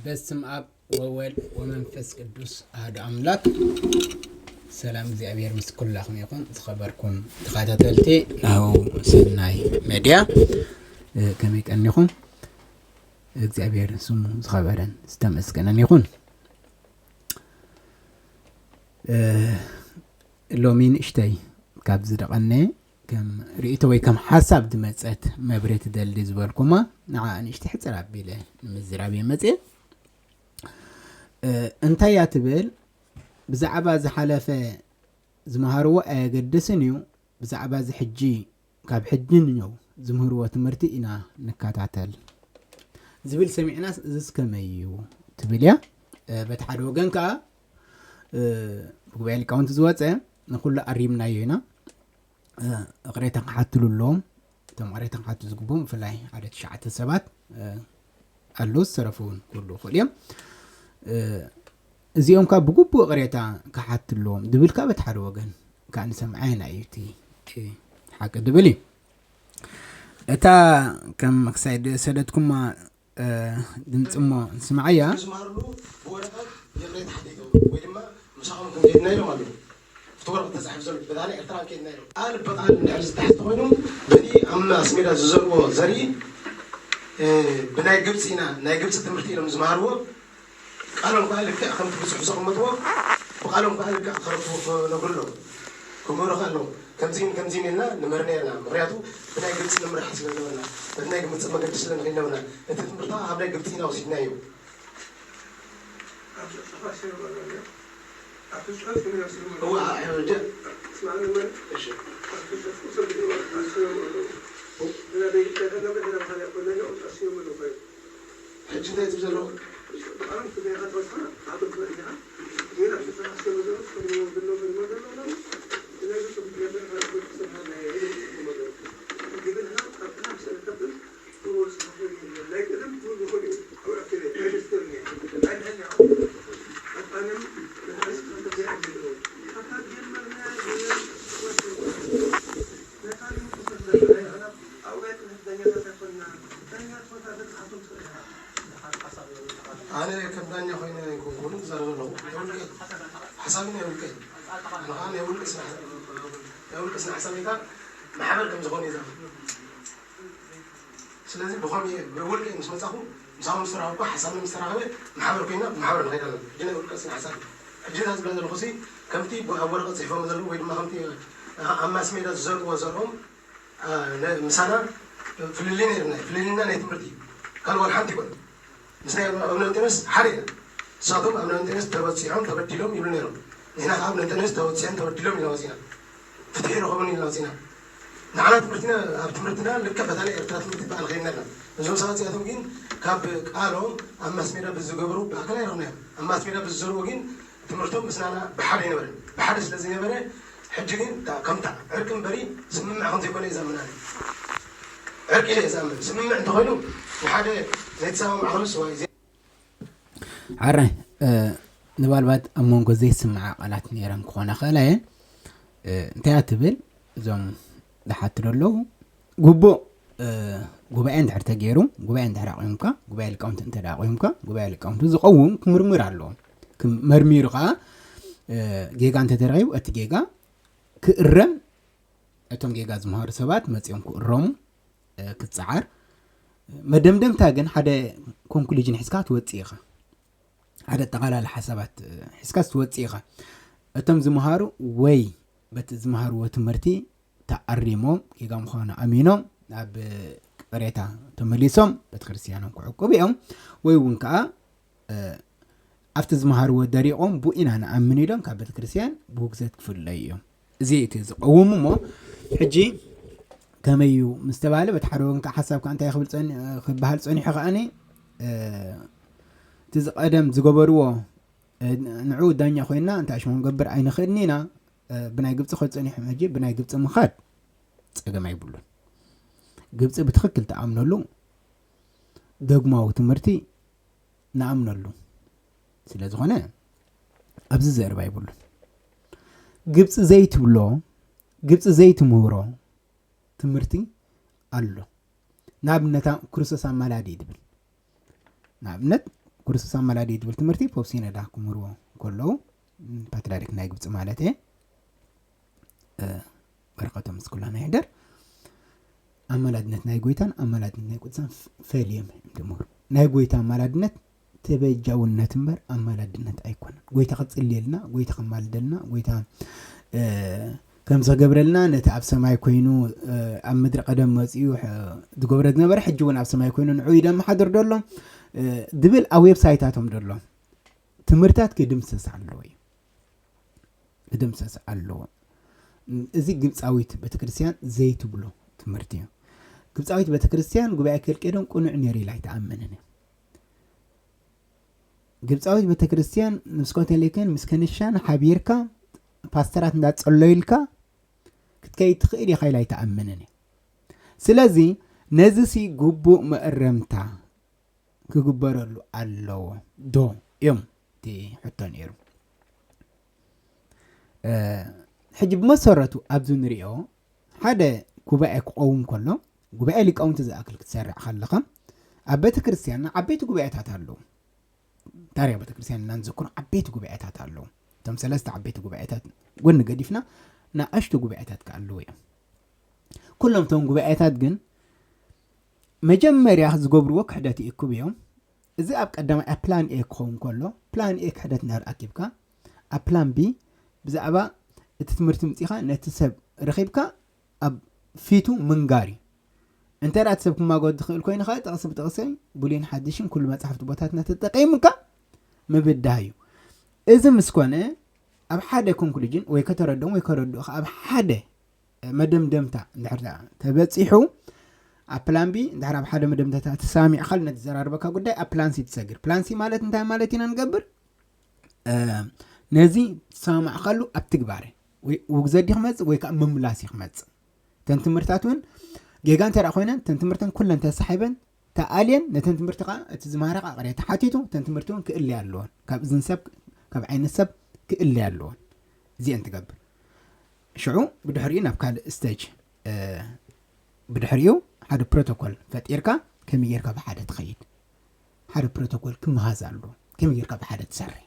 በስም ኣብ ወወልድ ወመንፈስ ቅዱስ ኣህዶ ኣምላክ። ሰላም እግዚኣብሔር ምስ ኩላኹም ይኹን። ዝኸበርኩም ተኸታተልቲ ናሁ ሰናይ ሜድያ፣ ከመይ ቀኒኹም? እግዚኣብሔር ስሙ ዝኸበረን ዝተመስገነን ይኹን። ሎሚ ንእሽተይ ካብ ዝደቐነ ከም ርእይቶ ወይ ከም ሓሳብ ዝመፀት መብሬ ትደሊ ዝበልኩማ ንዓ ንእሽተይ ሕፅር ኣቢለ ንምዝራብ እየ መፅየ። እንታይ እያ ትብል? ብዛዕባ ዝሓለፈ ዝመሃርዎ ኣየገድስን እዩ። ብዛዕባ እዚ ሕጂ፣ ካብ ሕጂ ንነው ዝምህርዎ ትምህርቲ ኢና ንከታተል ዝብል ሰሚዕናስ እዚስ ከመይ እዩ ትብል እያ። በቲ ሓደ ወገን ከዓ ብጉባኤ ሊቃውንቲ ዝወፀ ንኩሉ ኣሪምናዮ ኢና። እቕሬታ ክሓትሉ ኣለዎም። እቶም እቕሬታ ክሓቱ ዝግብኦም ብፍላይ ሓደ ትሽዓተ ሰባት ኣለዉ፣ ዝተረፉ እውን ክህልዉ ይኽእሉ እዮም። እዚኦም ካብ ብግቡእ እቕሬታ ክሓቱ ኣለዎም ድብል ካብ እቲ ሓደ ወገን ከዓ ንሰምዓ ኢና እዩ እቲ ሓቂ ድብል እዩ። እታ ከም ክሳይ ሰደትኩማ ድምፂ እሞ ንስምዓያ። ዝመሃርሉ ብወረቐት ይቕሬታ ሓቲቶም ወይ ድማ ምሳኹም ክንከድና ኢሎም ኣለዉ። እቲ ወረቐት ተፃሒፉ ዘሎ በታ ናይ ኤርትራ ከድና ኢሎም ቃል ብቃል እንድሕር ዝተሓዝተ ኮይኑ በቲ ኣብ ማስሜዳ ዝዘርዎ ዘርኢ ብናይ ግብፂ ኢና ናይ ግብፂ ትምህርቲ ኢሎም ዝመሃርዎ ቃሎም ከዓ ልክዕ ከምቲ ብፅሑፍ ዘቐመጥዎ ብቃሎም ከዓ ልክዕ ከረክቡ ክነግሩ ኣለዎም። ክምህሩ ከዓ ኣለዎም። ከምዚን ከምዚን ኢልና ንምህር ነርና። ምክንያቱ ብናይ ግብፂ ንምራሕ ስለ ዝነበርና በቲ ናይ ግብፂ መገዲ ስለ ንኽድ ነበርና እቲ ትምህርቲ ከዓ ካብ ናይ ግብፂ ኢና ወሲድናዮ። ሕጂ እንታይ ትብል ዘለኹ? ኣነ ከም ዳኛ ኮይነ ኣይኮንኩን ዝዛረብ ኣለኹ። ናይ ውልቀይ ሓሳብ ናይ ውልቀይ ኣነ ከዓ ናይ ውልቀ ስራሕ ናይ ውልቀ ስራሕ ሓሳብ ኢልካ ማሕበር ከም ዝኾነ ይዛረብ። ስለዚ ብኸም ብውልቀ ምስ መፃኹ ምሳኹም ምስ ተራኸብኩ ሓሳብና ምስ ተራኸበ ማሕበር ኮይና ብማሕበር ንኸይድ ኣለና። ሕጂ ናይ ውልቀ ስራሕ ሓሳብ ሕጂ እዛ ዝብላ ዘለኹ ሲ ከምቲ ኣብ ወረቐት ፅሒፎም ዘለዉ ወይ ድማ ከምቲ ኣብ ማስ ሜዳ ዝዘርዎ ዘርኦም ምሳና ፍልልይ ነይርና ፍልልይና ናይ ትምህርቲ ካልእ ዋላ ሓንቲ ይኮነ። ምስ ናይ ኣቡነ እንጦንዮስ ሓደ ኢና። ንሳቶም ኣቡነ እንጦንዮስ ተበፂሖም ተበዲሎም ይብሉ ነይሮም። ንሕና ከዓ ኣቡነ እንጦንዮስ ተበፂሖም ተበዲሎም ኢልና ወፂና። ፍትሒ ረኸቡን ኢልና ወፂና። ንዓና ትምህርትና ኣብ ትምህርትና ልክዕ በታ ናይ ኤርትራ ትምህርቲ በዓል ከይድና ኣለና። እዞም ሰባት እዚኣቶም ግን ካብ ቃሎም ኣብ ማስሜዳ ብዝገብሩ ብኣካል ኣይረኽናዮም። ኣብ ማስሜዳ ብዝዘርዎ ግን ትምህርቶም ምስናና ብሓደ ይነበረ ብሓደ ስለ ዘይነበረ ሕጂ ግን ከምታ ዕርቂ እምበሪ ስምምዕ ከም ዘይኮነ እዩ ዘምናኒ። ዕርቂ ኢለ እየ ዝኣምን። ስምምዕ እንተኮይኑ ንሓደ ዘይተሰማማዕ ክብልስ ወይ ሓራይ ንባልባት ኣብ መንጎ ዘይስምዓ ቃላት ነይረን ክኾና ክእላ እየን። እንታይ እያ ትብል? እዞም ዝሓትሉ ኣለዉ ግቡእ ጉባኤ እንድሕር ተገይሩ ጉባኤ እንድሕር ኣቑምካ ጉባኤ ሊቃውንቲ እንተ ኣቑምካ ጉባኤ ሊቃውንቲ ዝቐውም ክምርምር ኣለዎ። መርሚሩ ከዓ ጌጋ እንተተረኺቡ እቲ ጌጋ ክእረም እቶም ጌጋ ዝመሃሩ ሰባት መፂኦም ክእረሙ ክፀዓር። መደምደምታ ግን ሓደ ኮንክሉዥን ሒዝካ ትወፅእ ኢኻ። ሓደ ኣጠቓላሊ ሓሳባት ሒዝካ ትወፅእ ኢኻ። እቶም ዝመሃሩ ወይ በቲ ዝመሃርዎ ትምህርቲ ተኣሪሞም ጌጋ ምዃኑ ኣሚኖም ናብ ቅሬታ ተመሊሶም ቤተክርስትያኖም ክዕቅቡ እዮም። ወይ እውን ከዓ ኣብቲ ዝመሃርዎ ደሪቖም ብኡ ኢና ንኣምን ኢሎም ካብ ቤተክርስትያን ብውግዘት ክፍለዩ እዮም። እዚ እቲ ዝቐውም እሞ ሕጂ ከመይ እዩ ምስ ተባሃለ በቲ ሓደ ወገን ከዓ ሓሳብ ከዓ እንታይ ክብል ክበሃል ፀኒሑ ከዓኒ እቲ ዝቐደም ዝገበርዎ ንዑ ዳኛ ኮይና እንታይ ሽሞ ክንገብር ኣይንኽእልን ኢና። ብናይ ግብፂ ከፀኒሖም ሕጂ ብናይ ግብፂ ምኻድ ፀገም ኣይብሉን። ግብፂ ብትኽክል ተኣምነሉ ደግማዊ ትምህርቲ ንኣምነሉ ስለ ዝኾነ ኣብዚ ዘርባ ይብሉን። ግብፂ ዘይትብሎ ግብፂ ዘይትምህሮ ትምህርቲ ኣሎ። ንኣብነታ ክርስቶስ ኣማላዲ እዩ ትብል። ንኣብነት ክርስቶስ ኣማላዲ ዝብል ትምህርቲ ፖፕ ሲኖዳ ክምህርዎ ከለዉ፣ ፓትርያርክ ናይ ግብፂ ማለት እየ፣ በረከቶም ምስ ኩላና ይሕደር። ኣማላድነት ናይ ጎይታን ኣማላድነት ናይ ቅዱሳን ፈሊዮም እዮም ትምህሩ። ናይ ጎይታ ኣማላድነት ተበጃውነት እምበር ኣማላድነት ኣይኮነን። ጎይታ ክፅልየልና፣ ጎይታ ከማልደልና፣ ጎይታ ከምዚ ክገብረልና፣ ነቲ ኣብ ሰማይ ኮይኑ ኣብ ምድሪ ቀደም መፅኡ ዝገብረ ዝነበረ ሕጂ እውን ኣብ ሰማይ ኮይኑ ንዑ ይደመሓድር ደሎ ድብል ኣብ ዌብሳይታቶም ደሎ ትምህርታት ክድምሰስ ኣለዎ እዩ። ክድምሰስ ኣለዎ። እዚ ግብፃዊት ቤተክርስትያን ዘይትብሎ ትምህርቲ እዩ። ግብፃዊት ቤተክርስትያን ጉባኤ ኬልቄዶን ቅኑዕ ነይሩ ኢላ ኣይትኣምንን እያ። ግብፃዊት ቤተክርስትያን ምስ ኮተሊክን ምስ ከንሻን ሓቢርካ ፓስተራት እንዳፀለዩልካ ክትከይድ ትኽእል ኢኻ ኢላ ኣይትኣምንን እያ። ስለዚ ነዚ ሲ ግቡእ መእረምታ ክግበረሉ ኣለዎ ዶ እዮም እቲ ሕቶ ነይሩ። ሕጂ ብመሰረቱ ኣብዚ ንሪኦ ሓደ ጉባኤ ክቐውም ከሎ ጉባኤ ሊቃውንቲ ዝኣክል ክትሰርዕ ከለኻ ኣብ ቤተ ክርስቲያንና ዓበይቲ ጉባኤታት ኣለዉ። ታሪክ ቤተ ክርስቲያን እና ንዝክሮ ዓበይቲ ጉባኤታት ኣለዉ። እቶም ሰለስተ ዓበይቲ ጉባኤታት ጎኒ ገዲፍና ንኣሽቱ ጉባኤታት ከ ኣለዉ እዮም። ኩሎም እቶም ጉባኤታት ግን መጀመርያ ዝገብርዎ ክሕደት ይእክብ እዮም። እዚ ኣብ ቀዳማይ ኣብ ፕላን ኤ ክኸውን ከሎ ፕላን ኤ ክሕደት እንዳር ኣኪብካ ኣብ ፕላን ቢ ብዛዕባ እቲ ትምህርቲ ምፂኻ ነቲ ሰብ ረኺብካ ኣብ ፊቱ ምንጋር እዩ። እንተ ደኣ እቲ ሰብ ክማጎት ዝኽእል ኮይኑ ኸዓ ጥቕሲ ብጥቕሲ ብሉይን ሓድሽን ኩሉ መጻሕፍቲ ቦታትና ተጠቒምካ ምብዳህ እዩ። እዚ ምስ ኮነ ኣብ ሓደ ኮንክሉጅን ወይ ከተረድኦም ወይ ከረድኡኻ ኣብ ሓደ መደምደምታ እንድሕር ደኣ ተበጺሑ ኣብ ፕላን ቢ እንድሕር ኣብ ሓደ መደምደምታ ተሳሚዕካ ነቲ ዘራርበካ ጉዳይ ኣብ ፕላን ሲ ትሰግር። ፕላን ሲ ማለት እንታይ ማለት ኢና ንገብር? ነዚ ዝሰማማዕካሉ ኣብ ትግባረ ውግዘት ድዩ ክመፅእ ወይ ከዓ ምምላስ እዩ ክመፅእ። እተን ትምህርታት እውን ጌጋ እንተ ደኣ ኮይነን እተን ትምህርተን ኩለን ተሳሒበን ተኣልየን ነተን ትምህርቲ ከዓ እቲ ዝማሃረ ከዓ ቅሬታ ሓቲቱ እተን ትምህርቲ እውን ክእለያ ኣለዎን ካብ እዝን ሰብ ካብ ዓይነት ሰብ ክእለያ ኣለዎን። እዚአን ትገብር። ሽዑ ብድሕሪኡ ናብ ካልእ ስቴጅ ብድሕሪኡ ሓደ ፕሮቶኮል ፈጢርካ ከመይ ጌርካ ብሓደ ትኸይድ ሓደ ፕሮቶኮል ክመሃዝ ኣለዎ። ከመይ ጌርካ ብሓደ ትሰርሕ፣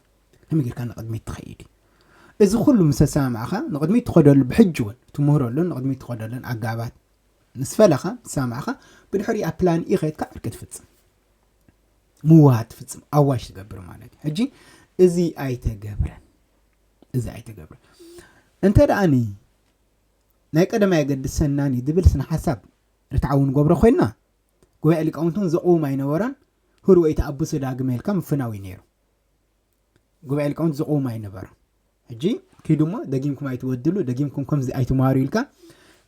ከመይ ጌርካ ንቕድሚት ትኸይድ እዩ። እዚ ኩሉ ምስ ኣሰማማዕኻ ንቕድሚት ትኸደሉ ብሕጂ እውን ትምህረሉን ንቕድሚት ትኸደሉን ኣጋባት ምስ ፈለኻ ምስ ሰማዕኻ ብድሕሪ ኣብ ፕላን ኢ ኸይድካ ዕርቂ ትፍጽም፣ ምውሃድ ትፍጽም፣ ኣዋጅ ትገብር ማለት እዩ። ሕጂ እዚ ኣይተገብረን፣ እዚ ኣይተገብረን። እንተ ደኣኒ ናይ ቀደም ኣየገድሰናን እዩ ዝብል ስነ ሓሳብ ርትዓዊ ንገብሮ ኮይንና ጉባኤ ሊቃውንቲ እውን ዘቕውም ኣይነበረን። ህርወ ይተኣብሱ ዳግመ ኢልካ ምፍናው እዩ ነይሩ። ጉባኤ ሊቃውንቲ ዘቕውም ኣይነበረን። ሕጂ ኪዱ እሞ ደጊምኩም ኣይትወድሉ፣ ደጊምኩም ከምዚ ኣይትማሩ ኢልካ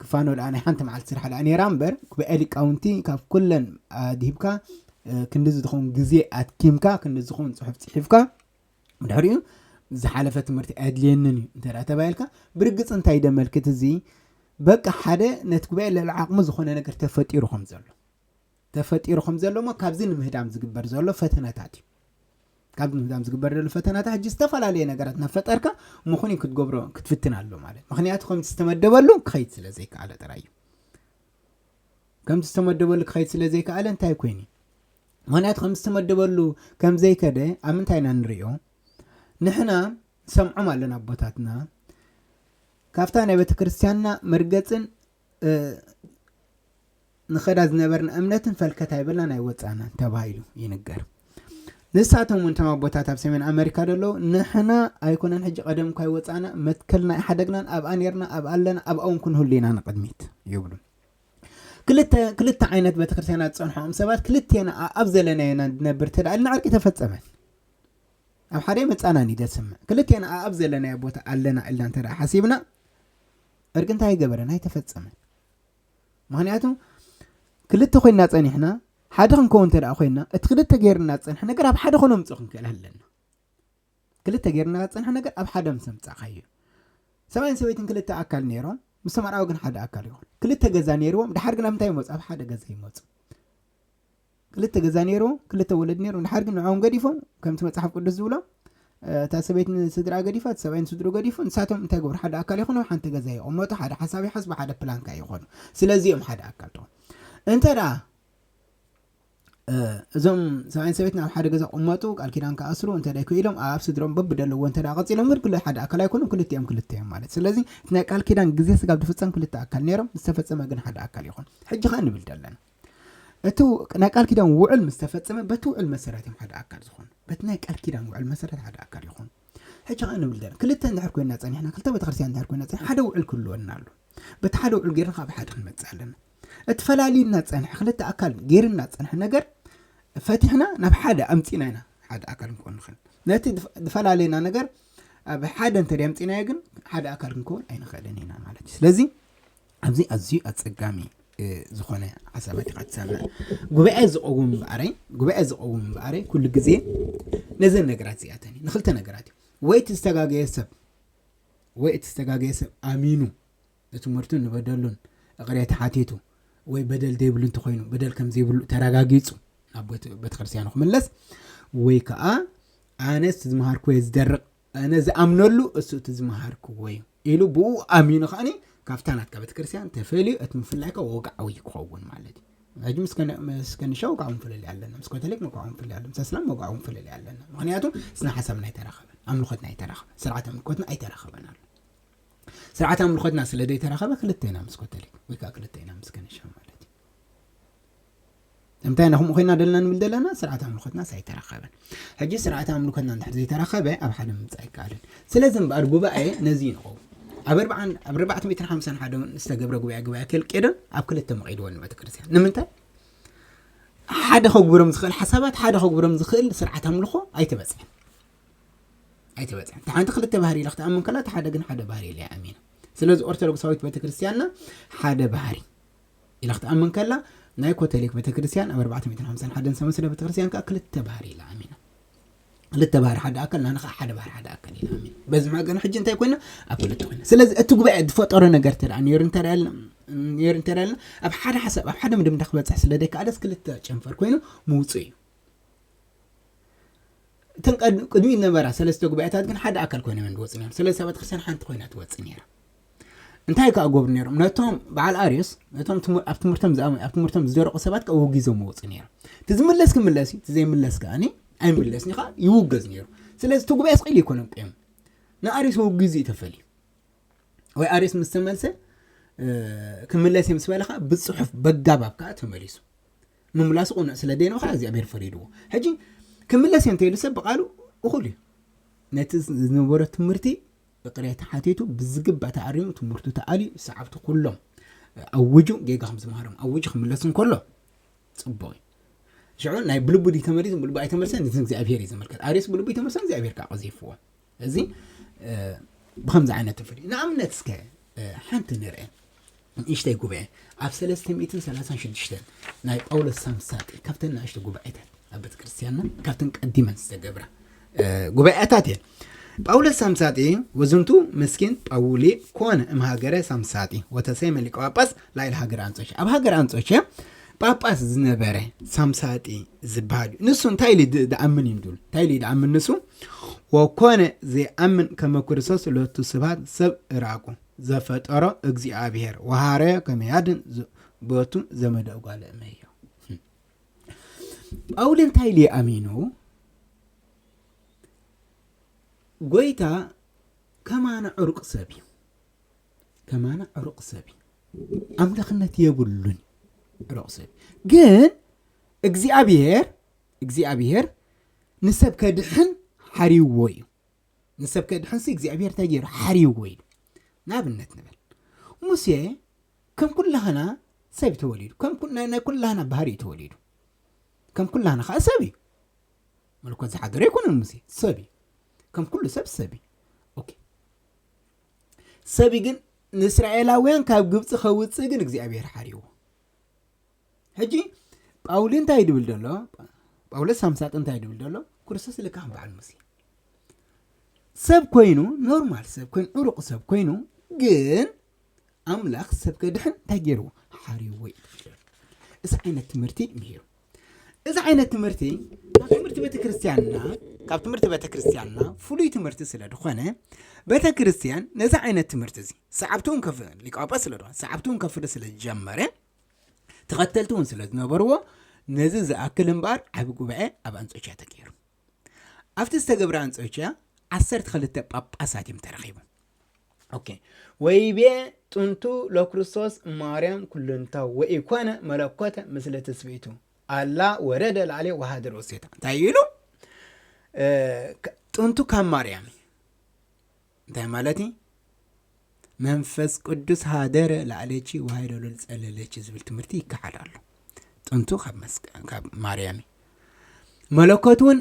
ክፋኖ ደኣ ናይ ሓንቲ መዓልቲ ስራሕ ደኣ ነይራ እምበር ጉባኤ ሊቃውንቲ ካብ ኩለን ኣድሂብካ ክንዲ ዝኸውን ግዜ ኣትኪምካ ክንዲ ዝኸውን ፅሑፍ ፅሒፍካ ድሕሪኡ ዝሓለፈ ትምህርቲ ኣየድልየንን እዩ እንተ ተባሂልካ ብርግፅ እንታይ ደመልክት እዚ በቃ ሓደ ነቲ ጉባኤ ልዕሊ ዓቕሙ ዝኾነ ነገር ተፈጢሩ ከም ዘሎ ተፈጢሩ ከም ዘሎ እሞ ካብዚ ንምህዳም ዝግበር ዘሎ ፈተነታት እዩ። ካብዚ ንምህዳም ዝግበር ዘሎ ፈተነታት ሕጂ ዝተፈላለየ ነገራት እናፈጠርካ ምኹን ክትገብሮ ክትፍትን ኣሎ ማለት ምክንያቱ ከምቲ ዝተመደበሉ ክኸይድ ስለ ዘይከኣለ ጥራይ እዩ። ከምቲ ዝተመደበሉ ክኸይድ ስለ ዘይከኣለ እንታይ ኮይኑ ምክንያቱ ከም ዝተመደበሉ ከም ዘይከደ ኣብ ምንታይ ኢና ንሪኦ? ንሕና ንሰምዖም ኣለና ኣቦታትና ካብታ ናይ ቤተ ክርስቲያንና መርገፅን ንኸዳ ዝነበርና እምነትን ፈልከት ኣይበላን ኣይወፃናን ተባሂሉ ይንገር። ንሳቶም እውን እቶም ኣቦታት ኣብ ሰሜን ኣሜሪካ ዘለዉ ንሕና ኣይኮነን ሕጂ ቀደም እኳ ይወፃና መትከልና ኣይሓደግናን ኣብኣ ነርና ኣብኣ ኣለና ኣብኣ እውን ክንህሉ ኢና ንቅድሚት ይብሉ። ክልተ ክልተ ዓይነት ቤተክርስትያናት ዝፀንሖም ሰባት ክልቴና ኣብ ዘለናዮ ኢና ንነብር እንተ ደኣ ኢልና ዕርቂ ተፈጸመን። ኣብ ሓደ መጻናን እዩ ዘስምዕ። ክልቴና ኣብ ዘለናዮ ቦታ ኣለና ኢልና እንተ ደኣ ሓሲብና ዕርቂ እንታይ ገበረን? ኣይተፈጸመን። ምኽንያቱ ክልተ ኮይንና ጸኒሕና ሓደ ክንከውን እንተ ደኣ ኮይንና እቲ ክልተ ገይርና ዝጸንሐ ነገር ኣብ ሓደ ኮነምጽኦ ክንክእል ኣለና። ክልተ ጌርና ዝፀንሐ ነገር ኣብ ሓደ ምስ ኣምፃእካዮ ሰብኣይን ሰበይትን ክልተ ኣካል ነይሮም ምስ ተመርዓው ግን ሓደ ኣካል ይኾኑ ክልተ ገዛ ነይርዎም ድሓር ግን ኣብ እንታይ ይመፁ ኣብ ሓደ ገዛ ይመፁ ክልተ ገዛ ነይርዎም ክልተ ወለድ ነይሮም ድሓር ግን ንዕኦም ገዲፎም ከምቲ መፅሓፍ ቅዱስ ዝብሎ እታ ሰበይት ንስድራ ገዲፋ እቲ ሰብኣይ ንስድሩ ገዲፉ ንሳቶም እንታይ ገብሩ ሓደ ኣካል ይኾኑ ኣብ ሓንቲ ገዛ ይቐመጡ ሓደ ሓሳብ ይሓስቡ ሓደ ፕላንካ ይኾኑ ስለዚ እዮም ሓደ ኣካል ትኾኑ እንተ ደኣ እዞም ሰብኣይን ሰበይትን ኣብ ሓደ ገዛ ቅመጡ፣ ቃል ኪዳን ክኣስሩ እንተ ደይ ክኢሎም፣ ኣብ ስድሮም በብደለዎ እንተ ደኣ ቀጺሎም ግን ክልተ ሓደ ኣካል ኣይኮኑን፣ ክልቲኦም ክልተ እዮም ማለት። ስለዚ እቲ ናይ ቃል ኪዳን ግዜ ስጋብ ዝፍጸም ክልተ ኣካል ነይሮም፣ ምስ ተፈጸመ ግን ሓደ ኣካል ይኹን። ሕጂ ኸኣ ንብል ዘለና እቲ ናይ ቃል ኪዳን ውዕል ምስ ተፈጸመ በቲ ውዕል መሰረት እዮም ሓደ ኣካል ዝኾኑ። በቲ ናይ ቃል ኪዳን ውዕል መሰረት ሓደ ኣካል ይኹን። ሕጂ ኸኣ ንብል ዘለና ክልተ እንድሕር ኮይና ጸኒሕና፣ ክልተ ቤተክርስትያን እንድሕር ኮይና ጸኒሕና፣ ሓደ ውዕል ክህልወና ኣሎ። በቲ ሓደ ውዕል ጌርና ካብ ሓደ ክንመጽእ ኣለና። እቲ ፈላልዩና ጸንሐ፣ ክልተ ኣካል ጌርና ጸንሐ ነገር ፈቲሕና ናብ ሓደ ኣምጺእና ኢና ሓደ ኣካል ክንከውን ንኽእል። ነቲ ዝፈ- ዝፈላለየና ነገር ኣብ ሓደ እንተ ኣምጺእናዮ ግን ሓደ ኣካል ክንከውን ኣይንኽእልን ኢና ማለት እዩ። ስለዚ ኣብዚ ኣዝዩ ኣጸጋሚ እ፣ ዝኾነ ሓሳባት ኢኻ ትሰምዕ። ጉባኤ ዝቐውም እምበኣረይ ጉባኤ ዝቐውም እምበኣረይ ኩሉ ግዜ ነዘን ነገራት እዚኣተን እዩ፣ ንክልተ ነገራት እዩ። ወይ እቲ ዝተጋገየ ሰብ ወይ እቲ ዝተጋገየ ሰብ ኣሚኑ ንትምህርቱን ንበደሉን እቕሬታ ሓቲቱ ወይ በደል ዘይብሉ እንተኾይኑ በደል ከም ዘይብሉ ተረጋጊጹ ናብ ቤተ- ቤተክርስትያኑ ክምለስ፣ ወይ ከዓ ኣነስ ዝመሃርኩ እየ ዝደርቕ፣ ኣነ ዝኣምነሉ እሱ እቲ ዝመሃርክዎ እዩ ኢሉ ብኡ ኣሚኑ ከዓኒ ካብታ ናትካ ቤተክርስትያን ተፈልዩ እቲ ምፍላይካ ወግዓዊ ክኸውን ማለት እዩ። ሕጂ ምስ ከነ- ምስ ከንሻ ወግዓዊ ምፍልልይ ኣለና፣ ምስ ካቶሊክ ወግዓዊ ምፍልልይ ኣለና፣ ምስ ኣስላም ወግዓዊ ምፍልልይ ኣለና። ምክንያቱ ስነ ሓሳብና ኣይተራኸበን፣ ኣምልኾትና ኣይተራኸበን፣ ስርዓት ኣምልኮትና ኣይተራኸበን ኣሎ። ስርዓት ኣምልኾትና ስለ ዘይተራኸበ ክልተ ኢና ምስ ካቶሊክ ወይ ከዓ ክልተ ኢና ምስ ከንሻ ማለት እዩ። እንታይ ኢና ከምኡ ኮይና ደለና ንብል ዘለና? ስርዓት ኣምልኾትና ኣይተራኸበን። ሕጂ ስርዓት ኣምልኾትና እንድሕር ዘይተራኸበ ኣብ ሓደ ምምፃእ ኣይከኣልን። ስለዚ እምበኣር ጉባኤ ነዚ ይንኸው ኣብ ኣርባዓን ኣብ ኣርባዕተ ሚእትን ሓምሳን ሓደ ዝተገብረ ጉባኤ ጉባኤ ኬልቄዶን ኣብ ክልተ መቒድዎ ንቤተ ክርስቲያን። ንምንታይ? ሓደ ከጉብሮም ዝኽእል ሓሳባት ሓደ ከጉብሮም ዝኽእል ስርዓት ኣምልኾ ኣይተበፅሐን ኣይተበፅሐን። እቲ ሓንቲ ክልተ ባህሪ ኢላ ክትኣምን ከላ እቲ ሓደ ግን ሓደ ባህሪ ኢላ ኣሚና። ስለዚ ኦርቶዶክሳዊት ቤተክርስትያንና ሓደ ባህሪ ኢላ ክትኣምን ከላ ናይ ኮቶሊክ ቤተክርስትያን ኣብ ኣርባዕተ ሚእትን ሓምሳን ሓደን ዝተመስለ ቤተክርስትያን ከዓ ክልተ ባህሪ ኢላ ኣሚና። ክልተ ባህሪ ሓደ ኣካል ናና ከዓ ሓደ ባህሪ ሓደ ኣካል ኢላ ኣሚና። በዚ መገኑ ሕጂ እንታይ ኮይና? ኣብ ክልተ ኮይና። ስለዚ እቲ ጉባኤ ዝፈጠሮ ነገር ተደኣ ነይሩ እንተደኣልና ነይሩ እንተደኣልና ኣብ ሓደ ሓሳብ ኣብ ሓደ ምድምዳ ክበፅሕ ስለ ደይከኣለስ ክልተ ጨንፈር ኮይኑ ምውፁ እዩ። እተን ቀድ- ቅድሚኡ ነበራ ሰለስተ ጉባኤታት ግን ሓደ ኣካል ኮይኖም እዮም ዝወፁ ነይሮም። ስለዚ ቤተክርስትያን ሓንቲ ኮይና ትወፅእ ነይራ። እንታይ ከዓ ገብሩ ነይሮም? ነቶም በዓል ኣርዮስ ነቶም ትምህር- ኣብ ትምህርቶም ዝኣመ- ኣብ ትምህርቶም ዝደረቁ ሰባት ከዓ ወጊዞም መውፁ ነይሮም። እቲ ዝምለስ ክምለስ እዩ፣ እቲ ዘይምለስ ከዓ ኣይምለስን እዩ ከዓ ይውገዝ ነይሩ። ስለዚ እቲ ጉባኤ ስቕ ኢሉ ይኮነም ቅዮም ንኣርዮስ ወጊዙ እዩ ተፈልዩ። ወይ ኣርዮስ ምስ ተመልሰ እ፣ ክምለስ እየ ምስ በለ ከዓ ብፅሑፍ በጋባብ ከዓ ተመሊሱ። ምምላሱ ቅኑዕ ስለ ደይነበረ ከዓ እግዚኣብሔር ፈሪድዎ። ሕጂ ክምለስ እየ እንተኢሉ ሰብ ብቃሉ እኹል እዩ። ነቲ ዝነበሮ ትምህርቲ እቕሬታ ሓቲቱ ብዝግባእ ተኣሪሙ ትምህርቱ ተኣልዩ ሰዓብቱ ኩሎም ኣውጁ ጌጋ ከም ዝመሃሮም ኣውጁ ክምለስ እንከሎ ፅቡቅ እዩ። ሽዑ ናይ ብልቡ ድዩ ተመሊሱ ብልቡ ኣይተመልሰን እዚ እግዚኣብሔር እዩ ዝምልከት። ኣርዮስ ብልቡ ይተመልሰን እግዚኣብሔር ከዓ ቀዚፍዎ። እዚ እ፣ ብከምዚ ዓይነት ትፍልዩ ንኣብነት እስከ እ፣ ሓንቲ ንርአ ንእሽተይ ጉባኤ ኣብ ሰለስተ ሚእትን ሰላሳን ሽዱሽተን ናይ ጳውሎስ ሳምሳጢ ካብተን ንእሽተ ጉባኤታት ኣብ ቤተ ክርስቲያንና ካብተን ቀዲመን ዝተገብራ እ፣ ጉባኤታት እየን። ጳውሎስ ሳምሳጢ ወዝንቱ ምስኪን ጳውሊ ኮነ እምሃገረ ሳምሳጢ ወተሰይመ ሊቀ ጳጳስ ላይል ሃገር ኣንጾኪያ ኣብ ሃገር ኣንጾኪያ ጳጳስ ዝነበረ ሳምሳጢ ዝበሃል እዩ። ንሱ እንታይ ኢሉ ድ- ድኣምን እዩ ድብል እንታይ ኢሉ ድኣምን ንሱ ወኮነ ዘይኣምን ከመ ክርስቶስ ሎቱ ስብሐት ሰብ እራቁ ዘፈጠሮ እግዚኣብሔር ወሃረዮ ከመያድን ዝ- ቦቱ ዘመደ እጓለ እመዮ። ጳውሊ እንታይ ኢሉ ኣሚኑ? ጎይታ ከማና ዕሩቅ ሰብ እዩ። ከማና ዕሩቅ ሰብ እዩ። ኣምላኽነት የብሉን። ዕሩቅ ሰብ ግን እግዚኣብሔር እግዚኣብሔር ንሰብ ከድሕን ሓሪዎ እዩ። ንሰብ ከድሕንሲ እግዚኣብሔር እንታይ ገይሩ ሓሪዎ እዩ። ንኣብነት ንበል ሙሴ ከም ኩላህና ሰብ ተወሊዱ ከም ኩ- ናይ ናይ ኩላህና ባህሪ እዩ ተወሊዱ። ከም ኩላህና ከዓ ሰብ እዩ። መለኮት ዝሓደረ ኣይኮነን ሙሴ ሰብ እዩ። ከም ኩሉ ሰብ ሰብ እዩ። ኦኬ ሰብ እዩ ግን ንእስራኤላውያን ካብ ግብፂ ከውፅእ ግን እግዚኣብሔር ሓሪዎ። ሕጂ ጳውሊ እንታይ ድብል ዘሎ? ጳውሎስ ሳምሳጥ እንታይ ድብል ዘሎ? ክርስቶስ ልካ ከም በዓል ሙሴ ሰብ ኮይኑ ኖርማል ሰብ ኮይኑ ዕሩቕ ሰብ ኮይኑ ግን ኣምላኽ ሰብ ከድሕን እንታይ ገይርዎ ሓሪዎ እዩ። እዚ ዓይነት ትምህርቲ ምሂሩ። እዚ ዓይነት ትምህርቲ ካብ ትምህርቲ ቤተክርስትያንና ካብ ትምህርቲ ቤተክርስትያንና ፍሉይ ትምህርቲ ስለ ዝኾነ ቤተክርስትያን ነዚ ዓይነት ትምህርቲ እዚ ሰዓብቲ እውን ከፍ ሊቀ ጳጳስ ስለ ዝኾነ ሰዓብቲ እውን ከፍሪ ስለ ዝጀመረ ተኸተልቲ እውን ስለ ዝነበርዎ ነዚ ዝኣክል እምበኣር ዓቢ ጉባኤ ኣብ ኣንጾኪያ ተገይሩ። ኣብቲ ዝተገብረ ኣንጾኪያ ዓሰርተ ክልተ ጳጳሳት እዮም ተረኺቡ። ኦኬ። ወይቤ ጥንቱ ለክርስቶስ ማርያም ኩልንታ ወኢኮነ መለኮተ ምስለ ትስብእቱ ኣላ ወረደ ላዕሌ ወሃደር ወሴታ። እንታይ ኢሉ? ጥንቱ ካብ ማርያም እዩ። እንታይ ማለት እዩ? መንፈስ ቅዱስ ሃደረ ላዕሌኪ ወሃይለሉ ጸለለኪ ዝብል ትምህርቲ ይከሓድ ኣሎ። ጥንቱ ካብ ማርያም እዩ። መለኮት እውን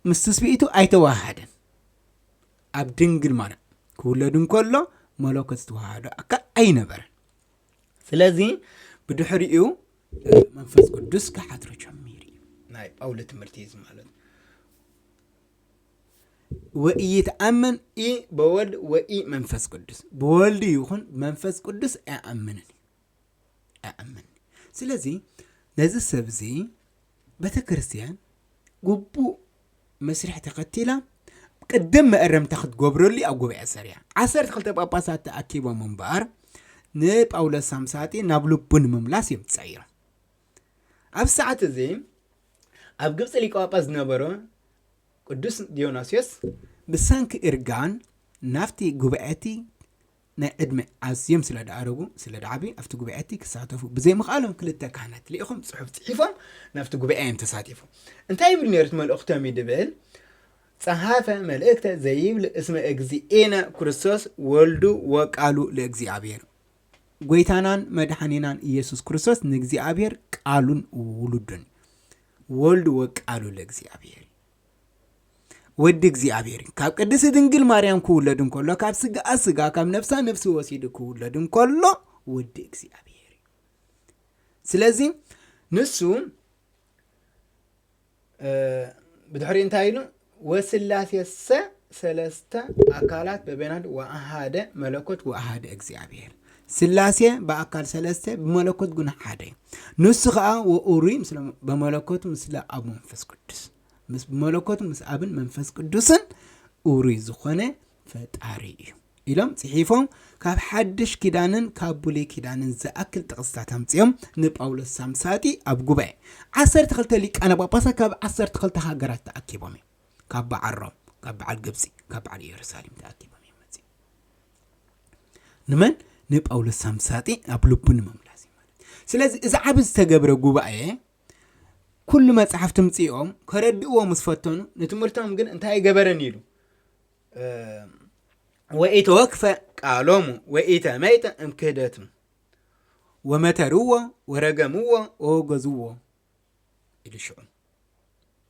ምስ ትስብእቱ ኣይተዋሃደን። ኣብ ድንግል ማርያም ክውለድ እንከሎ መለኮት ዝተዋሃዶ ኣካል ኣይነበረን። ስለዚ ብድሕሪኡ መንፈስ ቅዱስ ክሓድሮ ጀሚሩ እዩ። ናይ ጳውሎ ትምህርቲ እዩ ማለት። ወኢይትኣመን ኢ በወልድ ወኢ መንፈስ ቅዱስ፣ ብወልድ ይኹን መንፈስ ቅዱስ ኣይኣምንን፣ ኣይኣምንን። ስለዚ ነዚ ሰብ እዚ ቤተ ክርስቲያን ግቡእ መስርሕ ተኸቲላ ቅድም መእረምታ ክትገብረሉ ኣብ ጉባኤ ሰሪያ። ዓሰርተ ክልተ ጳጳሳት ተኣኪቦም እምበኣር ንጳውሎስ ሳምሳጢ ናብ ልቡ ንምምላስ እዮም ጸይሮም። ኣብ ሰዓት እዚ ኣብ ግብፂ ሊቀ ጳጳስ ዝነበረ ቅዱስ ዲዮናስዮስ ብሰንኪ እርጋን ናብቲ ጉባኤቲ ናይ ዕድመ ኣዝዮም ስለ ደኣረጉ ስለ ደዓቢ ኣብቲ ጉባኤቲ ክሳተፉ ብዘይምኽኣሎም ክልተ ካህናት ልኢኹም ጽሑፍ ጽሒፎም ናብቲ ጉባኤ እዮም ተሳቲፉ። እንታይ ይብል ነርት መልእኽቶም ይድብል? ጸሓፈ መልእክተ ዘይብል እስመ እግዚእነ ክርስቶስ ወልዱ ወቃሉ ለእግዚኣብሔር። ጎይታናን መድሓኒናን ኢየሱስ ክርስቶስ ንእግዚኣብሔር ቃሉን ውሉዱን፣ ወልድ ወቃሉ ለእግዚኣብሔር፣ ወዲ እግዚኣብሔር እዩ። ካብ ቅድስቲ ድንግል ማርያም ክውለድ እንከሎ ካብ ስጋኣ ስጋ ካብ ነፍሳ ነፍሲ ወሲዱ ክውለድ እንከሎ ወዲ እግዚኣብሔር እዩ። ስለዚ ንሱ ብድሕሪ እንታይ ኢሉ? ወስላሴሰ ሰለስተ ኣካላት በበይናት ወአሃደ መለኮት ወአሃደ እግዚኣብሔር። ስላሴ ብኣካል ሰለስተ ብመለኮት ግን ሓደ እዩ። ንሱ ከዓ ወኡሩይ በመለኮቱ ምስለ ኣብ መንፈስ ቅዱስ፣ ምስ ብመለኮቱ ምስ ኣብን መንፈስ ቅዱስን ኡሩይ ዝኾነ ፈጣሪ እዩ ኢሎም ጽሒፎም ካብ ሓድሽ ኪዳንን ካብ ብሉይ ኪዳንን ዝኣክል ጥቕስታት ኣምጺኦም ንጳውሎስ ሳምሳጢ ኣብ ጉባኤ ዓሰርተ ክልተ ሊቃነ ጳጳሳት ካብ ዓሰርተ ክልተ ሃገራት ተኣኪቦም እዮም። ካብ በዓል ሮም፣ ካብ በዓል ግብፂ፣ ካብ በዓል ኢየሩሳሌም ተኣኪቦም እዮም መጺኦም። ንመን? ንጳውሎስ ሳምሳጢ ኣብ ልቡ ንምምላስ እዩ ማለት። ስለዚ እዚ ዓቢ ዝተገብረ ጉባኤ ኩሉ መጽሓፍቲ ምጽኦም ከረድእዎ ምስ ፈተኑ ንትምህርቶም ግን እንታይ ገበረን ኢሉ ወኢተወክፈ ቃሎሙ ወኢተመይጠ እምክህደቱ ወመተርዎ ወረገምዎ ወወገዝዎ ኢሉ ሽዑ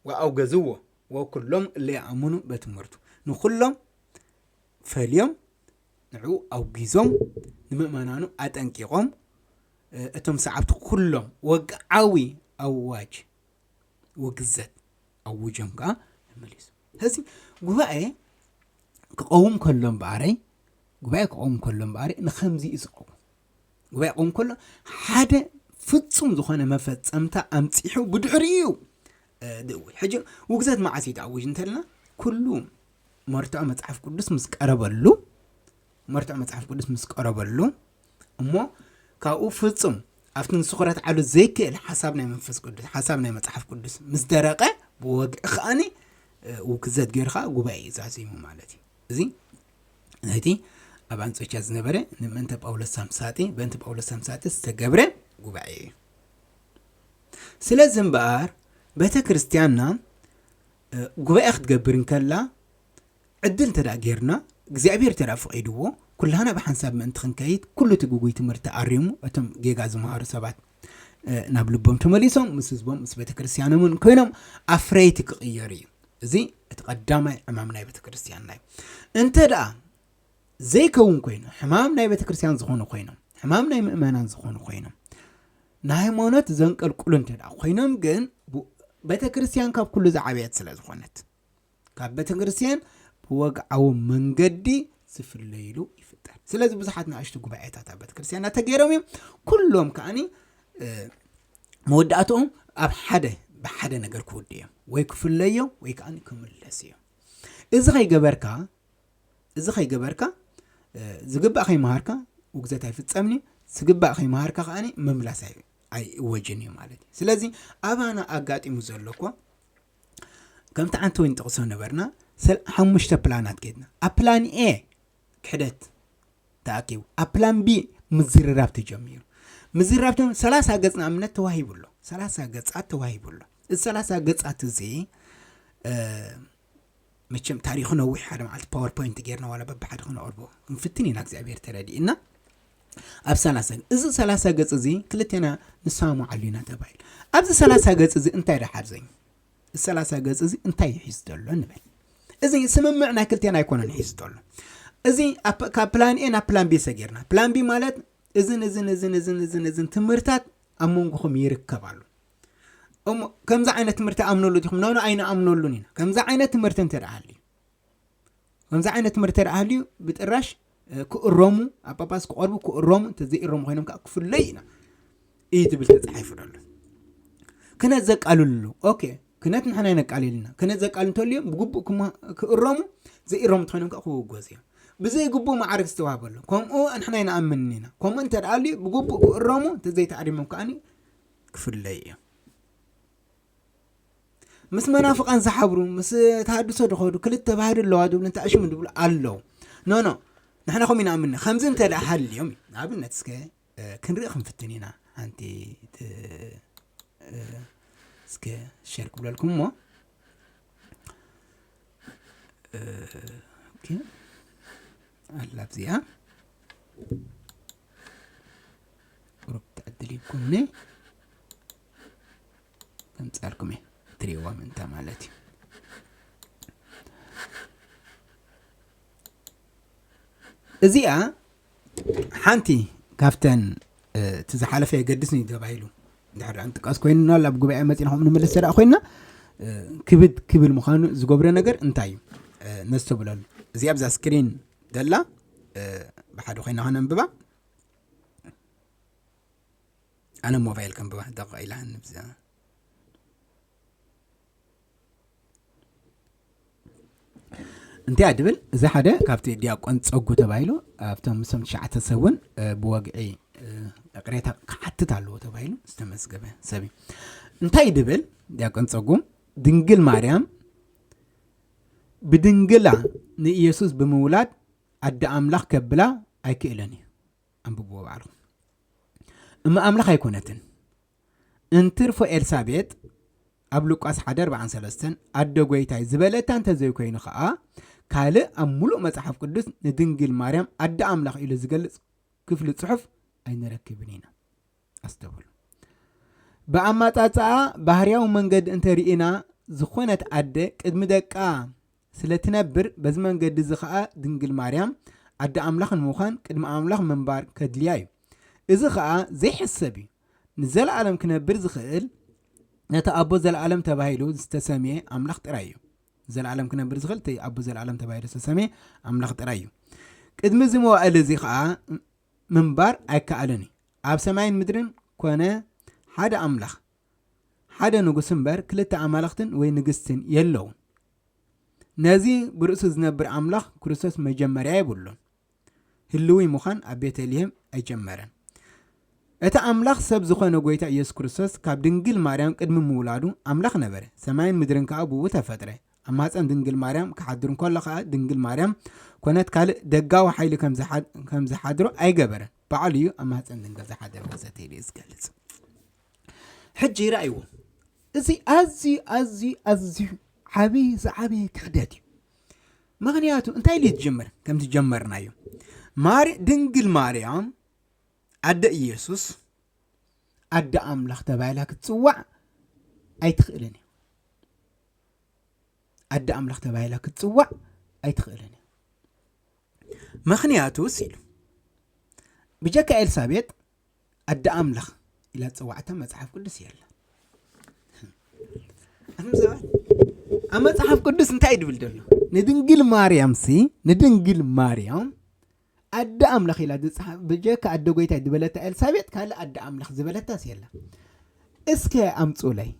ወኣውገዝዎ ወኩሎም እለ ይኣምኑ በትምህርቱ ንኩሎም ፈልዮም ንዕኡ ኣውጊዞም ንምእመናኑ ኣጠንቂቖም እቶም ሰዓብቲ ኩሎም ወግዓዊ ኣዋጅ ውግዘት ኣውጆም ከዓ ተመሊሱ። ስለዚ ጉባኤ ክቐውም ከሎ እምበኣረይ ጉባኤ ክቐውም ከሎ እምበኣረይ ንከምዚ እዩ ዝቐውም። ጉባኤ ክቐውም ከሎ ሓደ ፍጹም ዝኾነ መፈጸምታ ኣምጺሑ ብድሕሪኡ እዩ ዝእውጅ። ሕጂ ውግዘት መዓስ እዩ ተኣዊጅ እንተልና ኩሉ መርትዖ መጽሓፍ ቅዱስ ምስ ቀረበሉ መርትዖ መጽሓፍ ቅዱስ ምስ ቀረበሉ እሞ ካብኡ ፍጹም ኣብቲ ንሱ ክረትዓሉ ዘይክእል ሓሳብ ናይ መንፈስ ቅዱስ ሓሳብ ናይ መጽሓፍ ቅዱስ ምስ ደረቐ ብወግዒ ከኣኒ ውግዘት ገይሩ ከዓ ጉባኤ እዩ ዛዚሙ ማለት እዩ። እዚ ነቲ ኣብ ኣንጾኪያ ዝነበረ ንምእንተ ጳውሎስ ሳምሳጢ በእንተ ጳውሎስ ሳምሳጢ ዝተገብረ ጉባኤ እዩ። ስለዚ እምበኣር ቤተ ክርስቲያንና ጉባኤ ክትገብር እንከላ ዕድል እንተ ደኣ ጌርና እግዚኣብሔር እንተ ደኣ ፈቒድዎ ኩላህና ብሓንሳብ ምእንቲ ክንከይድ ኩሉ እቲ ግጉይ ትምህርቲ ኣሪሙ እቶም ጌጋ ዝመሃሩ ሰባት ናብ ልቦም ተመሊሶም ምስ ህዝቦም ምስ ቤተ ክርስቲያኖምን ኮይኖም ኣፍረይቲ ክቕየሩ እዩ። እዚ እቲ ቀዳማይ ዕማም ናይ ቤተ ክርስቲያንና እዩ። እንተ ደኣ ዘይከውን ኮይኑ ሕማም ናይ ቤተ ክርስቲያን ዝኾኑ ኮይኖም ሕማም ናይ ምእመናን ዝኾኑ ኮይኖም ንሃይማኖት ዘንቀልቁሉ እንተ ደኣ ኮይኖም ግን ቤተ ክርስቲያን ካብ ኩሉ ዝዓበየት ስለ ዝኾነት ካብ ቤተ ክርስቲያን ብወግዓዊ መንገዲ ዝፍለይሉ ይፍጠር። ስለዚ ብዙሓት ንኣሽቱ ጉባኤታት ኣብ ቤተ ክርስቲያን እናተገይሮም እዮም። ኩሎም ከዓኒ መወዳእትኦም ኣብ ሓደ ብሓደ ነገር ክውድእ እዮም ወይ ክፍለዮም ወይ ከዓ ክምለስ እዮም። እዚ ከይገበርካ እዚ ከይገበርካ ዝግባእ ከይመሃርካ ውግዘት ኣይፍጸምን እዩ። ዝግባእ ከይመሃርካ ከዓኒ ምምላስ ኣይእወጅን እዩ ማለት እዩ። ስለዚ ኣባና ኣጋጢሙ ዘሎ እኮ ከምቲ ዓንተ ወይ ንጠቕሶ ነበርና፣ ሰል-፣ ሓሙሽተ ፕላናት ከድና። ኣብ ፕላን ኤ ክሕደት ተኣኪቡ፣ ኣብ ፕላን ቢ ምዝርራብ ተጀሚሩ። ምዝርራብ ተ-፣ ሰላሳ ገጽ ንኣብነት ተዋሂቡ ኣሎ። ሰላሳ ገጻት ተዋሂቡ ኣሎ። እዚ ሰላሳ ገጻት እዚ፣ እ፣ መቸም ታሪኹ ነዊሕ፣ ሓደ መዓልቲ ፓወርፖይንት ጌርና ዋላ በብሓደ ክነቕርቦ ክንፍትን ኢና፣ እግዚኣብሔር ተረዲእና። ኣብ ሰላሳ፣ እዚ ሰላሳ ገጽ እዚ ክልቴና ንሰማማዓሉ ኢና ተባሂሉ። ኣብዚ ሰላሳ ገጽ እዚ እንታይ ደሓር ዘኝ? እዚ ሰላሳ ገጽ እዚ እንታይ ይሒዝ ዘሎ ንበል። እዚ ስምምዕ ናይ ክልቴና ኣይኮነን ይሒዝ ዘሎ። እዚ ኣብ፣ ካብ ፕላን ኤ ናብ ፕላን ቢ ሰጊርና። ፕላን ቢ ማለት እዝን፣ እዝን፣ እዝን፣ እዝን፣ እዝን፣ እዝን ትምህርታት ኣብ መንጎኹም ይርከብ ኣሎ። እሞ ከምዚ ዓይነት ትምህርቲ ኣምነሉ ዲኹም? ኖ፣ ኖ፣ ኣይንኣምነሉን ኢና። ከምዚ ዓይነት ትምህርቲ እንተ ደኣ ሃልዩ፣ ከምዚ ዓይነት ትምህርቲ እንተ ደኣ ሃልዩ፣ ብጥራሽ፣ እ፣ ክእረሙ፣ ኣብ ጳጳስ ክቐርቡ ክእረሙ፣ እንተ ዘይእረሙ ኮይኖም ከኣ ክፍለዩ ኢና እዩ ትብል ተጻሒፉ ዘሎ። ክነት ዘቃልሉ፣ ኦኬ፣ ክነት ንሕና ነቃልልና። ክነት ዘቃልሉ እንተልዮም ብግቡእ ክማ-፣ ክእረሙ፣ ዘይእረሙ እንተኾይኖም ከኣ ክውገዙ እዮም። ብዘይግቡእ ማዕረግ ዝተዋህበሎም፣ ከምኡ ንሕና ኣይንኣምንን ኢና። ከምኡ እንተ ደኣ ሃልዩ፣ ብግቡእ ክእረሙ፣ እንተ ዘይተኣሪሞም ከኣኒ ክፍለዩ እዮም። ምስ መናፍቃን ዝሓብሩ፣ ምስ ተሃድሶ ዝኸዱ፣ ክልተ ባህሪ ኣለዋ ዝብሉ፣ እንታይ ኣሽሙ ዝብሉ ኣለዉ። ኖ፣ ኖ፣ ንሕና ከምኡ ኢና ኣምንና። ከምዚ እንተ ደኣ ሃልዮም፣ ንኣብነት እስከ፣ እ፣ ክንርኢ ክንፍትን ኢና። ሓንቲ ት-፣ እ፣ እስከ ሸር ክብለልኩም እሞ። እ፣ ኦኬ። ኣላ ኣብዚኣ። ቁሩብ ትዕድል ይኩኒ። ከምጻልኩም እየ። ትሪእዎም እንተ ማለት እዩ። እዚኣ ሓንቲ ካብተን፣ እ፣ እቲ ዝሓለፈ የገድስኒ ተባሂሉ እንድሕር ደኣ ንጥቀስ ኮይንና፣ ኣብ ጉባኤ መጺና ከምኡ ንምልስ ደኣ ኮይንና፣ እ፣ ክብድ ክብል ምዃኑ ዝገብሮ ነገር እንታይ እዩ? እ፣ ነስተብለሉ። እዚኣ ኣብዛ ስክሪን ዘላ፣ እ፣ ብሓደ ኮይና ከነንብባ። ኣነ ሞባይል ከንብባ ደቂቕ ኢላሃኒ ብዛ። እንታይ እያ ድብል? እዚ ሓደ ካብቲ ዲያቆን ጸጉ ተባሂሉ ኣብቶም ምስቶም ትሽዓተ ሰብ እውን፣ እ፣ ብወግዒ፣ እ፣ ቅሬታ ክሓትት ኣለዎ ተባሂሉ ዝተመዝገበ ሰብ እዩ። እንታይ ድብል ዲያቆን ጸጉ? ድንግል ማርያም ብድንግላ ንኢየሱስ ብምውላድ ኣደ ኣምላኽ ከብላ ኣይክእልን እዩ። ኣንብብዎ ባዕልኹም። እመ ኣምላኽ ኣይኮነትን። እንትርፎ ኤልሳቤጥ ኣብ ሉቃስ ሓደ ኣርባዓን ሰለስተን ኣደ ጐይታይ ዝበለታ እንተዘይኮይኑ ኸኣ፣ ካልእ ኣብ ምሉእ መጽሓፍ ቅዱስ ንድንግል ማርያም ኣደ ኣምላኽ ኢሉ ዝገልጽ ክፍሊ ጽሑፍ ኣይንረክብን ኢና። ኣስተውዕሉ። ብኣመጻጽኣ ባህርያዊ መንገዲ እንተ ርኢና፣ ዝኾነት ኣደ ቅድሚ ደቃ ስለ ትነብር፣ በዚ መንገዲ እዚ ኸኣ ድንግል ማርያም ኣደ ኣምላኽ ንምዃን ቅድሚ ኣምላኽ ምንባር ከድልያ እዩ። እዚ ኸኣ ዘይሕሰብ እዩ። ንዘለኣለም ክነብር ዝኽእል ነቲ ኣቦ ዘለኣለም ተባሂሉ ዝተሰምየ ኣምላኽ ጥራይ እዩ። ንዘለኣለም ክነብር ዝኽእል እቲ ኣቦ ዘለኣለም ተባሂሉ ዝተሰምየ ኣምላኽ ጥራይ እዩ። ቅድሚ እዚ መዋእል እዚ ኸኣ ምንባር ኣይከኣልን እዩ። ኣብ ሰማይን ምድርን ኮነ ሓደ ኣምላኽ፣ ሓደ ንጉስ እምበር ክልተ ኣማልኽትን ወይ ንግስትን የለውን። ነዚ ብርእሱ ዝነብር ኣምላኽ ክርስቶስ መጀመርያ የብሉን። ህልዊ ምዃን ኣብ ቤተልሔም ኣይጀመረን። እቲ ኣምላኽ ሰብ ዝኾነ ጐይታ ኢየሱስ ክርስቶስ ካብ ድንግል ማርያም ቅድሚ ምውላዱ ኣምላኽ ነበረ። ሰማይን ምድርን ከኣ ብኡ ተፈጥረ። ኣብ ማህፀን ድንግል ማርያም ክሓድር እንከሎ ከኣ ድንግል ማርያም ኮነት ካልእ ደጋዊ ሓይሊ ከም ዝሓ-፣ ከም ዝሓድሮ ኣይገበረን። ባዕሉ እዩ ኣብ ማህፀን ድንግል ዝሓደረ ወዘተ ኢሉ እዩ ዝገልጽ። ሕጂ ይረኣይዎ። እዚ ኣዝዩ፣ ኣዝዩ፣ ኣዝዩ ዓብዪ፣ ዝዓበየ ክሕደት እዩ። ምኽንያቱ እንታይ ኢሉ እዩ ዝጅምር? ከምቲ ጀመርናዮ። ማር-፣ ድንግል ማርያም ኣደ ኢየሱስ፣ ኣደ ኣምላኽ ተባሂላ ክትጽዋዕ ኣይትኽእልን እያ። ኣደ ኣምላኽ ተባሂላ ክትጽዋዕ ኣይትኽእልን እያ። ምኽንያቱስ ኢሉ፣ ብጀካ ኤልሳቤጥ ኣደ ኣምላኽ ኢላ ዝጸዋዕታ መጽሓፍ ቅዱስ የለን። ኣቱም ሰባት፣ ኣብ መጽሓፍ ቅዱስ እንታይ እዩ ድብል ዘሎ? ንድንግል ማርያምሲ፣ ንድንግል ማርያም ኣደ ኣምላኽ ኢላ ዝጸሓ-፣ ብጀካ ኣደ ጐይታይ ዝበለታ ኤልሳቤጥ ካልእ ኣደ ኣምላኽ ዝበለታስ የላ። እስከ ኣምጹለይ።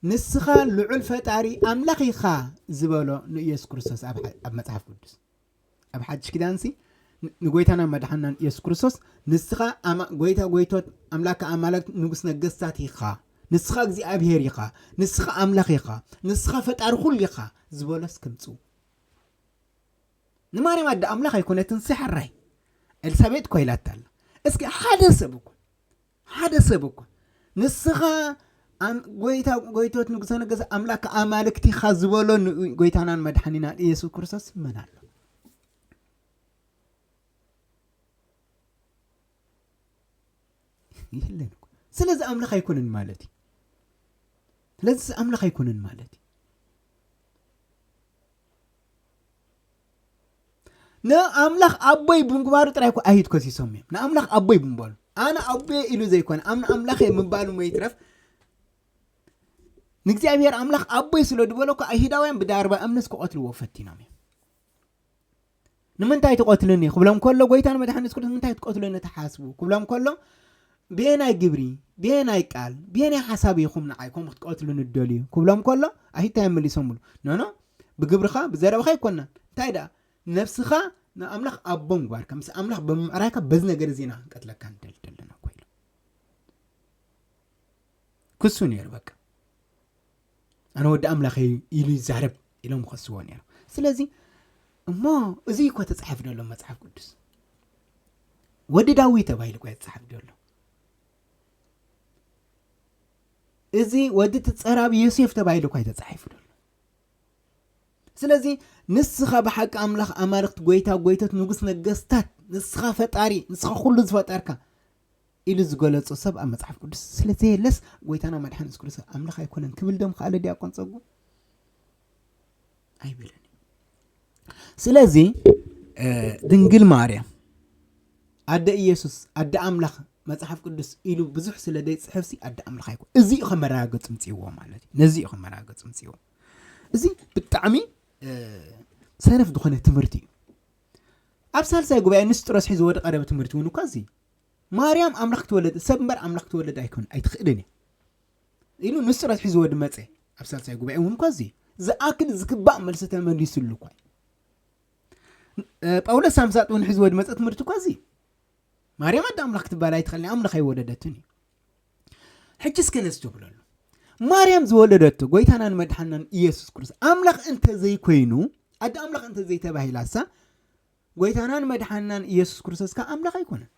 ንስኻ ልዑል ፈጣሪ ኣምላኽ ኢኻ ዝበሎ ንኢየሱስ ክርስቶስ ኣብ ሓ-፣ ኣብ መጽሓፍ ቅዱስ። ኣብ ሓድሽ ኪዳንሲ ንጎይታና መድሓናን ኢየሱስ ክርስቶስ፣ ንስኻ ኣማ- ጎይታ ጎይቶት፣ ኣምላክ ኣማልክት፣ ንጉስ ነገስታት ኢኻ፣ ንስኻ እግዚኣብሔር ኢኻ፣ ንስኻ ኣምላኽ ኢኻ፣ ንስኻ ፈጣሪ ኩሉ ኢኻ ዝበሎስ ክምፅኡ። ንማርያም ኣደ ኣምላኽ ኣይኮነትን፣ ሕራይ ኤልሳቤጥ እኮ ኢላታ ኣላ። እስኪ ሓደ ሰብ እኮ ሓደ ሰብ እኮ ንስኻ ኣም- ጎይታ ጎይቶት፣ ንጉሰ ነገስት፣ ኣምላክ ኣማልክት ኢኻ ዝበሎ ን- ጎይታናን መድሓኒናን ኢየሱስ ክርስቶስ መን ኣሎ? የለን እኮ። ስለዚ ኣምላኽ ኣይኮነን ማለት እዩ። ስለዚ ኣምላኽ ኣይኮነን ማለት እዩ። ንኣምላኽ ኣቦይ ብምግባሩ ጥራይ እኮ ኣይሁድ ከሲሶም እዮም። ንኣምላኽ ኣቦይ ብምባሉ፣ ኣነ ኣቦየ ኢሉ ዘይኮነ፣ ኣነ ኣምላኽ እየ ምባሉ እሞ ይትረፍ፣ ንእግዚኣብሔር ኣምላኽ ኣቦይ ስለ ዝበሎ እኮ ኣይሁዳውያን ብዳርባ እምነስ ክቐትልዎ ፈቲኖም እዮም። ንምንታይ ትቐትሉኒ ክብሎም ከሎ፣ ጎይታን መድሓኒ የሱስ ክርስቶስ፣ ንምንታይ ትቐትሉኒ ትሓስቡ ክብሎም ከሎ፣ ብየናይ ግብሪ፣ ብየናይ ቃል፣ ብየናይ ሓሳብ ኢኹም ንዓይ ከምኡ ክትቀትሉኒ ትደልዩ ክብሎም ከሎ፣ ኣይሁዳውያን መሊሶምሉ፣ ኖኖ፣ ብግብርኻ ብዘረባኻ ኣይኮናን። እንታይ ደኣ፣ ነብስኻ ንኣምላኽ ኣቦ ምግባርካ፣ ምስ ኣምላኽ ብምምዕራይካ፣ በዚ ነገር እዚ ኢና ክንቀትለካ ንደሊ ዘለና እኮ ኢሉ። ክሱ ነይሩ በቃ። ኣነ ወዲ ኣምላኽ እየ ኢሉ ይዛረብ ኢሎም ክኸስዎ ነይሩ። ስለዚ እሞ እዚ እኮ ተጻሒፉ ዘሎ መጽሓፍ ቅዱስ። ወዲ ዳዊት ተባሂሉ እኮ እዩ ተጻሒፉ ዘሎ። እዚ ወዲ እቲ ጸራቢ ዮሴፍ ተባሂሉ እኮ እዩ ተጻሒፉ ዘሎ። ስለዚ ንስኻ ብሓቂ ኣምላኽ ኣማልኽት፣ ጎይታ ጎይቶት፣ ንጉስ ነገስታት፣ ንስኻ ፈጣሪ፣ ንስኻ ኩሉ ዝፈጠርካ ኢሉ ዝገለጾ ሰብ ኣብ መጽሓፍ ቅዱስ ስለ ዘየለስ፣ ጎይታና መድሓኒ የሱስ ክርስቶስ ኣምላኽ ኣይኮነን ክብል ዶ ምኸኣለ ዲያቆን ጸጉ? ኣይብልን። ስለዚ እ፣ ድንግል ማርያም ኣደ ኢየሱስ፣ ኣደ ኣምላኽ፣ መጽሓፍ ቅዱስ ኢሉ ብዙሕ ስለ ዘይጽሕፍሲ ኣደ ኣምላኽ ኣይኮን። እዚ እዩ ከም መረጋገጺ ምጽእዎ ማለት እዩ። ነዚ እዩ ከም መረጋገጺ ምጽእዎ። እዚ ብጣዕሚ እ፣ ሰነፍ ዝኾነ ትምህርቲ እዩ። ኣብ ሳልሳይ ጉባኤ ንስጥሮስ ሒዝዎ ዝቐረበ ትምህርቲ እውን እኳ እዚ፣ ማርያም ኣምላኽ ክትወለድ፣ ሰብ እምበር ኣምላኽ ክትወለድ ኣይኮን፣ ኣይትኽእልን እያ ኢሉ ንስጥሮስ ሒዝዎ ዝመጸ፣ ኣብ ሳልሳይ ጉባኤ እውን እኳ እዚ ዝኣክል ዝግባእ መልሲ ተመሊሱሉ እኳ እዩ። እ፣ ጳውሎስ ሳምሳጥ እውን ሒዝዎ ዝመጸ ትምህርቲ እኳ እዚ፣ ማርያም ኣደ ኣምላኽ ክትበሃል ኣይትኽእልን፣ ኣምላኽ ኣይወለደትን እዩ። ሕጂ እስከ ነስተብለሉ። ማርያም ዝወለደቶ ጎይታናን መድሓናን ኢየሱስ ክርስቶስ ኣምላኽ እንተዘይኮይኑ፣ ኣደ ኣምላኽ እንተዘይተባሂላሳ፣ ጎይታናን መድሓኒናን ኢየሱስ ክርስቶስ ከኣ ኣምላኽ ኣይኮነን።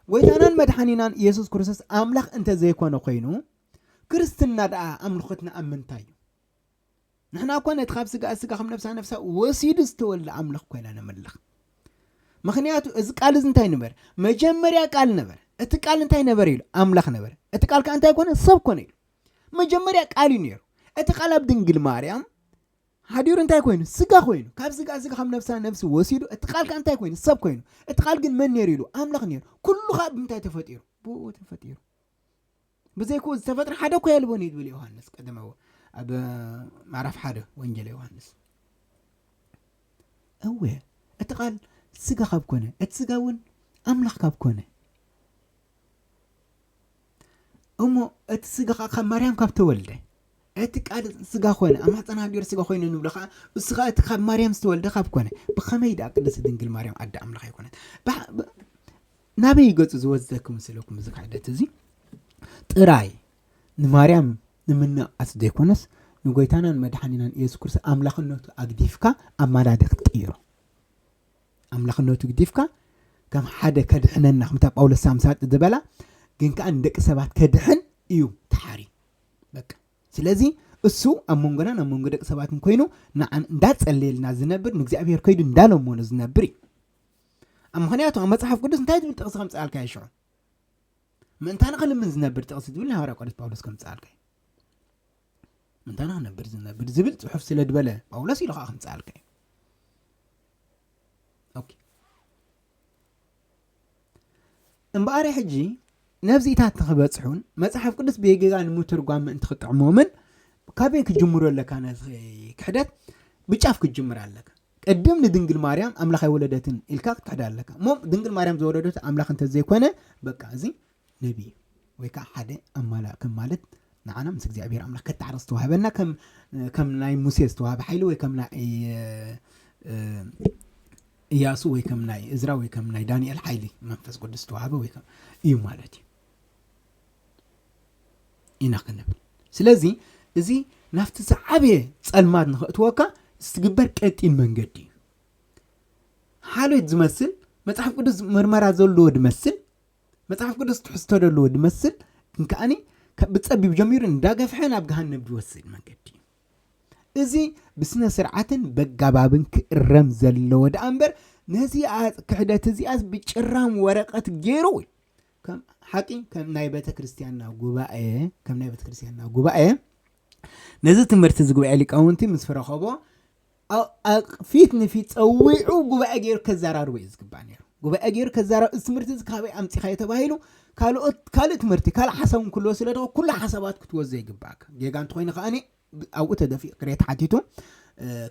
ጎይታናን መድሓኒናን ኢየሱስ ክርስቶስ ኣምላኽ እንተዘይኮነ ኮይኑ፣ ክርስትና ደኣ ኣምልኾትና ኣብ ምንታይ እዩ? ንሕና እኮ ነቲ ካብ ስጋ ስጋ፣ ካብ ነፍሳ ነፍሳ ወሲዱ ዝተወልደ ኣምላኽ ኮይና ነምልኽ። ምኽንያቱ እዚ ቃል እዚ እንታይ ነበረ? መጀመርያ ቃል ነበረ። እቲ ቃል እንታይ ነበረ ኢሉ? ኣምላኽ ነበረ። እቲ ቃል ከኣ እንታይ ኮነ? ሰብ ኮነ ኢሉ። መጀመርያ ቃል እዩ ነይሩ። እቲ ቃል ኣብ ድንግል ማርያም ሓዲሩ እንታይ ኮይኑ? ስጋ ኮይኑ። ካብ ስጋ ስጋ፣ ካብ ነፍሳ ነፍሲ ወሲዱ፣ እቲ ቃል ከኣ እንታይ ኮይኑ? ሰብ ኮይኑ። እቲ ቃል ግን መን ነይሩ ኢሉ? ኣምላኽ ነይሩ። ኩሉ ከኣ ብምንታይ ተፈጢሩ? ብኡ ተፈጢሩ። ብዘይክኡ ዝተፈጥረ ሓደ እኮ የልቦን እዩ ዝብል ዮሃንስ ቀደማዊ ኣብ ምዕራፍ ሓደ ወንጌል ዮሃንስ። እወ፣ እቲ ቃል ስጋ ካብ ኮነ፣ እቲ ስጋ እውን ኣምላኽ ካብ ኮነ፣ እሞ እቲ ስጋ ከኣ ካብ ማርያም ካብ ተወልደ፣ እቲ ቃል ስጋ ኮነ፣ ኣብ ማሕፀን ሃዲሩ ስጋ ኮይኑ ንብሎ ከኣ፣ እሱ ከኣ እቲ ካብ ማርያም ዝተወልደ ካብ ኮነ፣ ብኸመይ ደኣ ቅድስቲ ድንግል ማርያም ኣደ ኣምላኽ ኣይኮነት? ብሓ-፣ ብ-፣ ናበይ ገጹ ዝወስደኩም መስለኩም እዚ ክሕደት እዚ? ጥራይ ንማርያም ንምንኣስ ዘይኮነስ፣ ንጎይታናን መድሓኒናን ኢየሱስ ክርስቶስ ኣምላኽነቱ ኣግዲፍካ ኣማላዲ ክትቅይሮ። ኣምላኽነቱ ግዲፍካ ከም ሓደ ከድሕነና፣ ከምታ ጳውሎስ ሳምሳጥ ዝበላ፣ ግን ከኣ ንደቂ ሰባት ከድሕን እዩ ተሓርዩ። በቃ። ስለዚ እሱ ኣብ መንጎናን ኣብ መንጎ ደቂ ሰባትን ኮይኑ ንዓን እንዳጸለየልና ዝነብር፣ ንእግዚኣብሔር ከይዱ እንዳለመኖ ዝነብር እዩ። ኣብ ምኽንያቱ ኣብ መጽሓፍ ቅዱስ እንታይ ዝብል ጥቕሲ ከምጽኣልካ እዩ ሽዑ? ምእንታና ክልምን ዝነብር ጥቕሲ ዝብል ናይ ሃዋርያ ቅዱስ ጳውሎስ ከምጽኣልካ እዩ። ምእንታና ክነብር ዝነብር ዝብል ጽሑፍ ስለ ዝበለ ጳውሎስ ኢሉ ከኣ ከምጽኣልካ እዩ። ኦኬ። እምበኣር ሕጂ ነብዚታት ንኽበጽሑን መጽሓፍ ቅዱስ ብጌጋ ንምትርጓም ምእንቲ ክጥዕሞምን ካበይ ክጅምሮ ኣለካ? ነዚ ክሕደት ብጫፍ ክጅምር ኣለካ። ቅድም ንድንግል ማርያም ኣምላኽ ኣይወለደትን ኢልካ ክትክሕዳ ኣለካ። እሞ ድንግል ማርያም ዝወለደት ኣምላኽ እንተዘይኮነ፣ በቃ፣ እዚ ነቢ እዩ። ወይ ከዓ ሓደ ኣማላ-፣ ከም ማለት ንዓና ምስ እግዚኣብሔር ኣምላኽ ከታሕርቕ ዝተዋህበና፣ ከም፣ ከም ናይ ሙሴ ዝተዋህበ ሓይሊ፣ ወይ ከም ናይ፣ እ፣ እ፣ ኢያሱ ወይ ከም ናይ እዝራ ወይ ከም ናይ ዳንኤል ሓይሊ መንፈስ ቅዱስ ተዋህበ ወይ ከም እዩ ማለት እዩ ኢና ክንብል። ስለዚ እዚ ናብቲ ዝዓበየ ጸልማት ንኽእትወካ ዝትግበር ቀጢን መንገዲ እዩ። ሓልዮት ዝመስል፣ መጽሓፍ ቅዱስ ምርመራ ዘለዎ ዝመስል፣ መጽሓፍ ቅዱስ ትሕዝቶ ዘለዎ ዝመስል ግን ከኣኒ ብጸቢብ ጀሚሩ እንዳገፍሐ ናብ ገሃነብ ዝወስድ መንገዲ እዩ። እዚ ብስነ ስርዓትን በጋባብን ክእረም ዘለዎ ደኣ እምበር ነዚኣ ክሕደት እዚኣስ ብጭራም ወረቐት ገይሩ ሓቂ ከም ናይ ቤተ ክርስቲያንና ጉባኤ ከም ናይ ቤተ ክርስቲያንና ጉባኤ ነዚ ትምህርቲ እዚ ጉባኤ ሊቃውንቲ ምስ ረኸቦ ፊት ንፊት ጸዊዑ ጉባኤ ገይሩ ከዘራርቦ እዩ ዝግባእ ነይሩ። ጉባኤ ገይሩ ከዘራርቦ እዚ ትምህርቲ እዚ ካበይ ኣምፂኻዮ ተባሂሉ ካልኦት ካልእ ትምህርቲ ካልእ ሓሳብ ክልወ ስለ ደኸ ኩሉ ሓሳባት ክትወዘ ይግባእካ። ጌጋ እንተኮይኑ ከኣኒ ኣብኡ ተደፊኡ ቅሬታ ሓቲቱ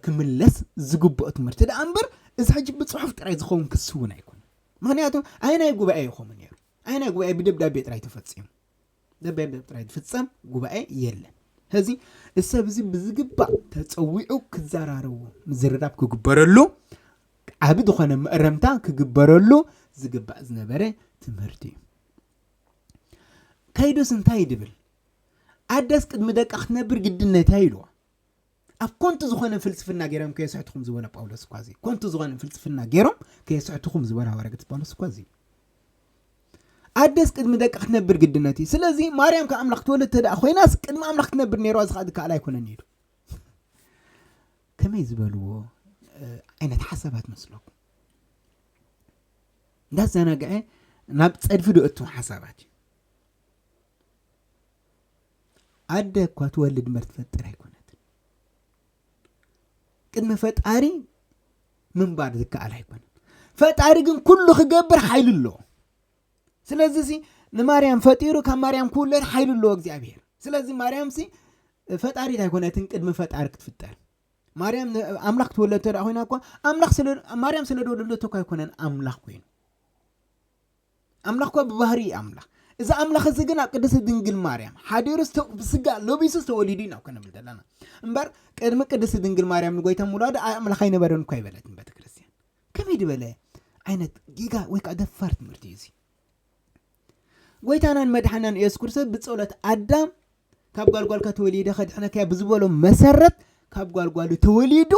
ክምለስ ዝግብኦ ትምህርቲ ደኣ እምበር እዚ ሕጂ ብፅሑፍ ጥራይ ዝኸውን ክስውን ኣይኮነ። ምክንያቱ ኣይናይ ጉባኤ ይኸሙ ነይሩ ኣይናይ ጉባኤ ብደብዳቤ ጥራይ ተፈፂሙ ደብዳቤ ጥራይ ዝፍፀም ጉባኤ የለን። ሕዚ እሰብ እዚ ብዝግባእ ተፀዊዑ ክዘራረቡ ምዝርራብ ክግበረሉ ዓብ ዝኾነ መእረምታ ክግበረሉ ዝግባእ ዝነበረ ትምህርቲ እዩ። ከይዱስ እንታይ ድብል ኣደስ ቅድሚ ደቃ ክትነብር ግድነታ ኢልዋ ኣብ ኮንቱ ዝኾነ ፍልስፍና ገይሮም ከየስሕትኹም ዝበለ ጳውሎስ እኳ እዚ ኮንቱ ዝኾነ ፍልስፍና ገይሮም ከየስሕትኹም ዝበለ ሃዋርያ ቅዱስ ጳውሎስ እኳ እዚ ኣደስ ቅድሚ ደቃ ክትነብር ግድነት እዩ። ስለዚ ማርያም ካብ ኣምላኽ ትወልድ ተደኣ ኮይናስ ቅድሚ ኣምላኽ ክትነብር ነይርዋ ዝኸኣል ክኣል ኣይኮነን ኢሉ ከመይ ዝበልዎ ዓይነት ሓሳባት መስለኩም? እንዳዘናግዐ ናብ ጸድፊ ዶ እቱ ሓሳባት እዩ። ኣደ እኳ ትወልድ እምበር ትፈጥር ኣይኮነትን። ቅድሚ ፈጣሪ ምንባር ዝከኣል ኣይኮነን። ፈጣሪ ግን ኩሉ ክገብር ሓይሊ ኣለዎ። ስለዚ ሲ ንማርያም ፈጢሩ ካብ ማርያም ክውለድ ሓይሊ ኣለዎ እግዚኣብሔር። ስለዚ ማርያም ሲ ፈጣሪት ኣይኮነትን ቅድሚ ፈጣሪ ክትፍጠር። ማርያም ኣምላኽ ክትወለድ ተደኣ ኮይና እኳ ኣምላኽ ስለ ማርያም ስለ ዝወለደቶ እኳ ኣይኮነን ኣምላኽ ኮይኑ ኣምላኽ እኳ ብባህሪ እዩ ኣምላኽ። እዚ ኣምላኽ እዚ ግን ኣብ ቅድስቲ ድንግል ማርያም ሓዲሩ ብስጋ ለቢሱ ዝተወሊዱ ኢና እኮ ንብል ዘለና እምበር ቅድሚ ቅድስቲ ድንግል ማርያም ንጎይታ ምውላዱ ኣምላኽ ኣይነበረን እኳ ይበለትን ቤተክርስትያን። ከመይ ዝበለ ዓይነት ጌጋ ወይ ከዓ ደፋር ትምህርቲ እዩ እዚ? ጎይታናን መድሓናን ኢየሱስ ክርስቶስ ብጸሎት ኣዳም ካብ ጓልጓልካ ተወሊደ ከድሕነካያ ብዝበሎ መሰረት ካብ ጓልጓሉ ተወሊዱ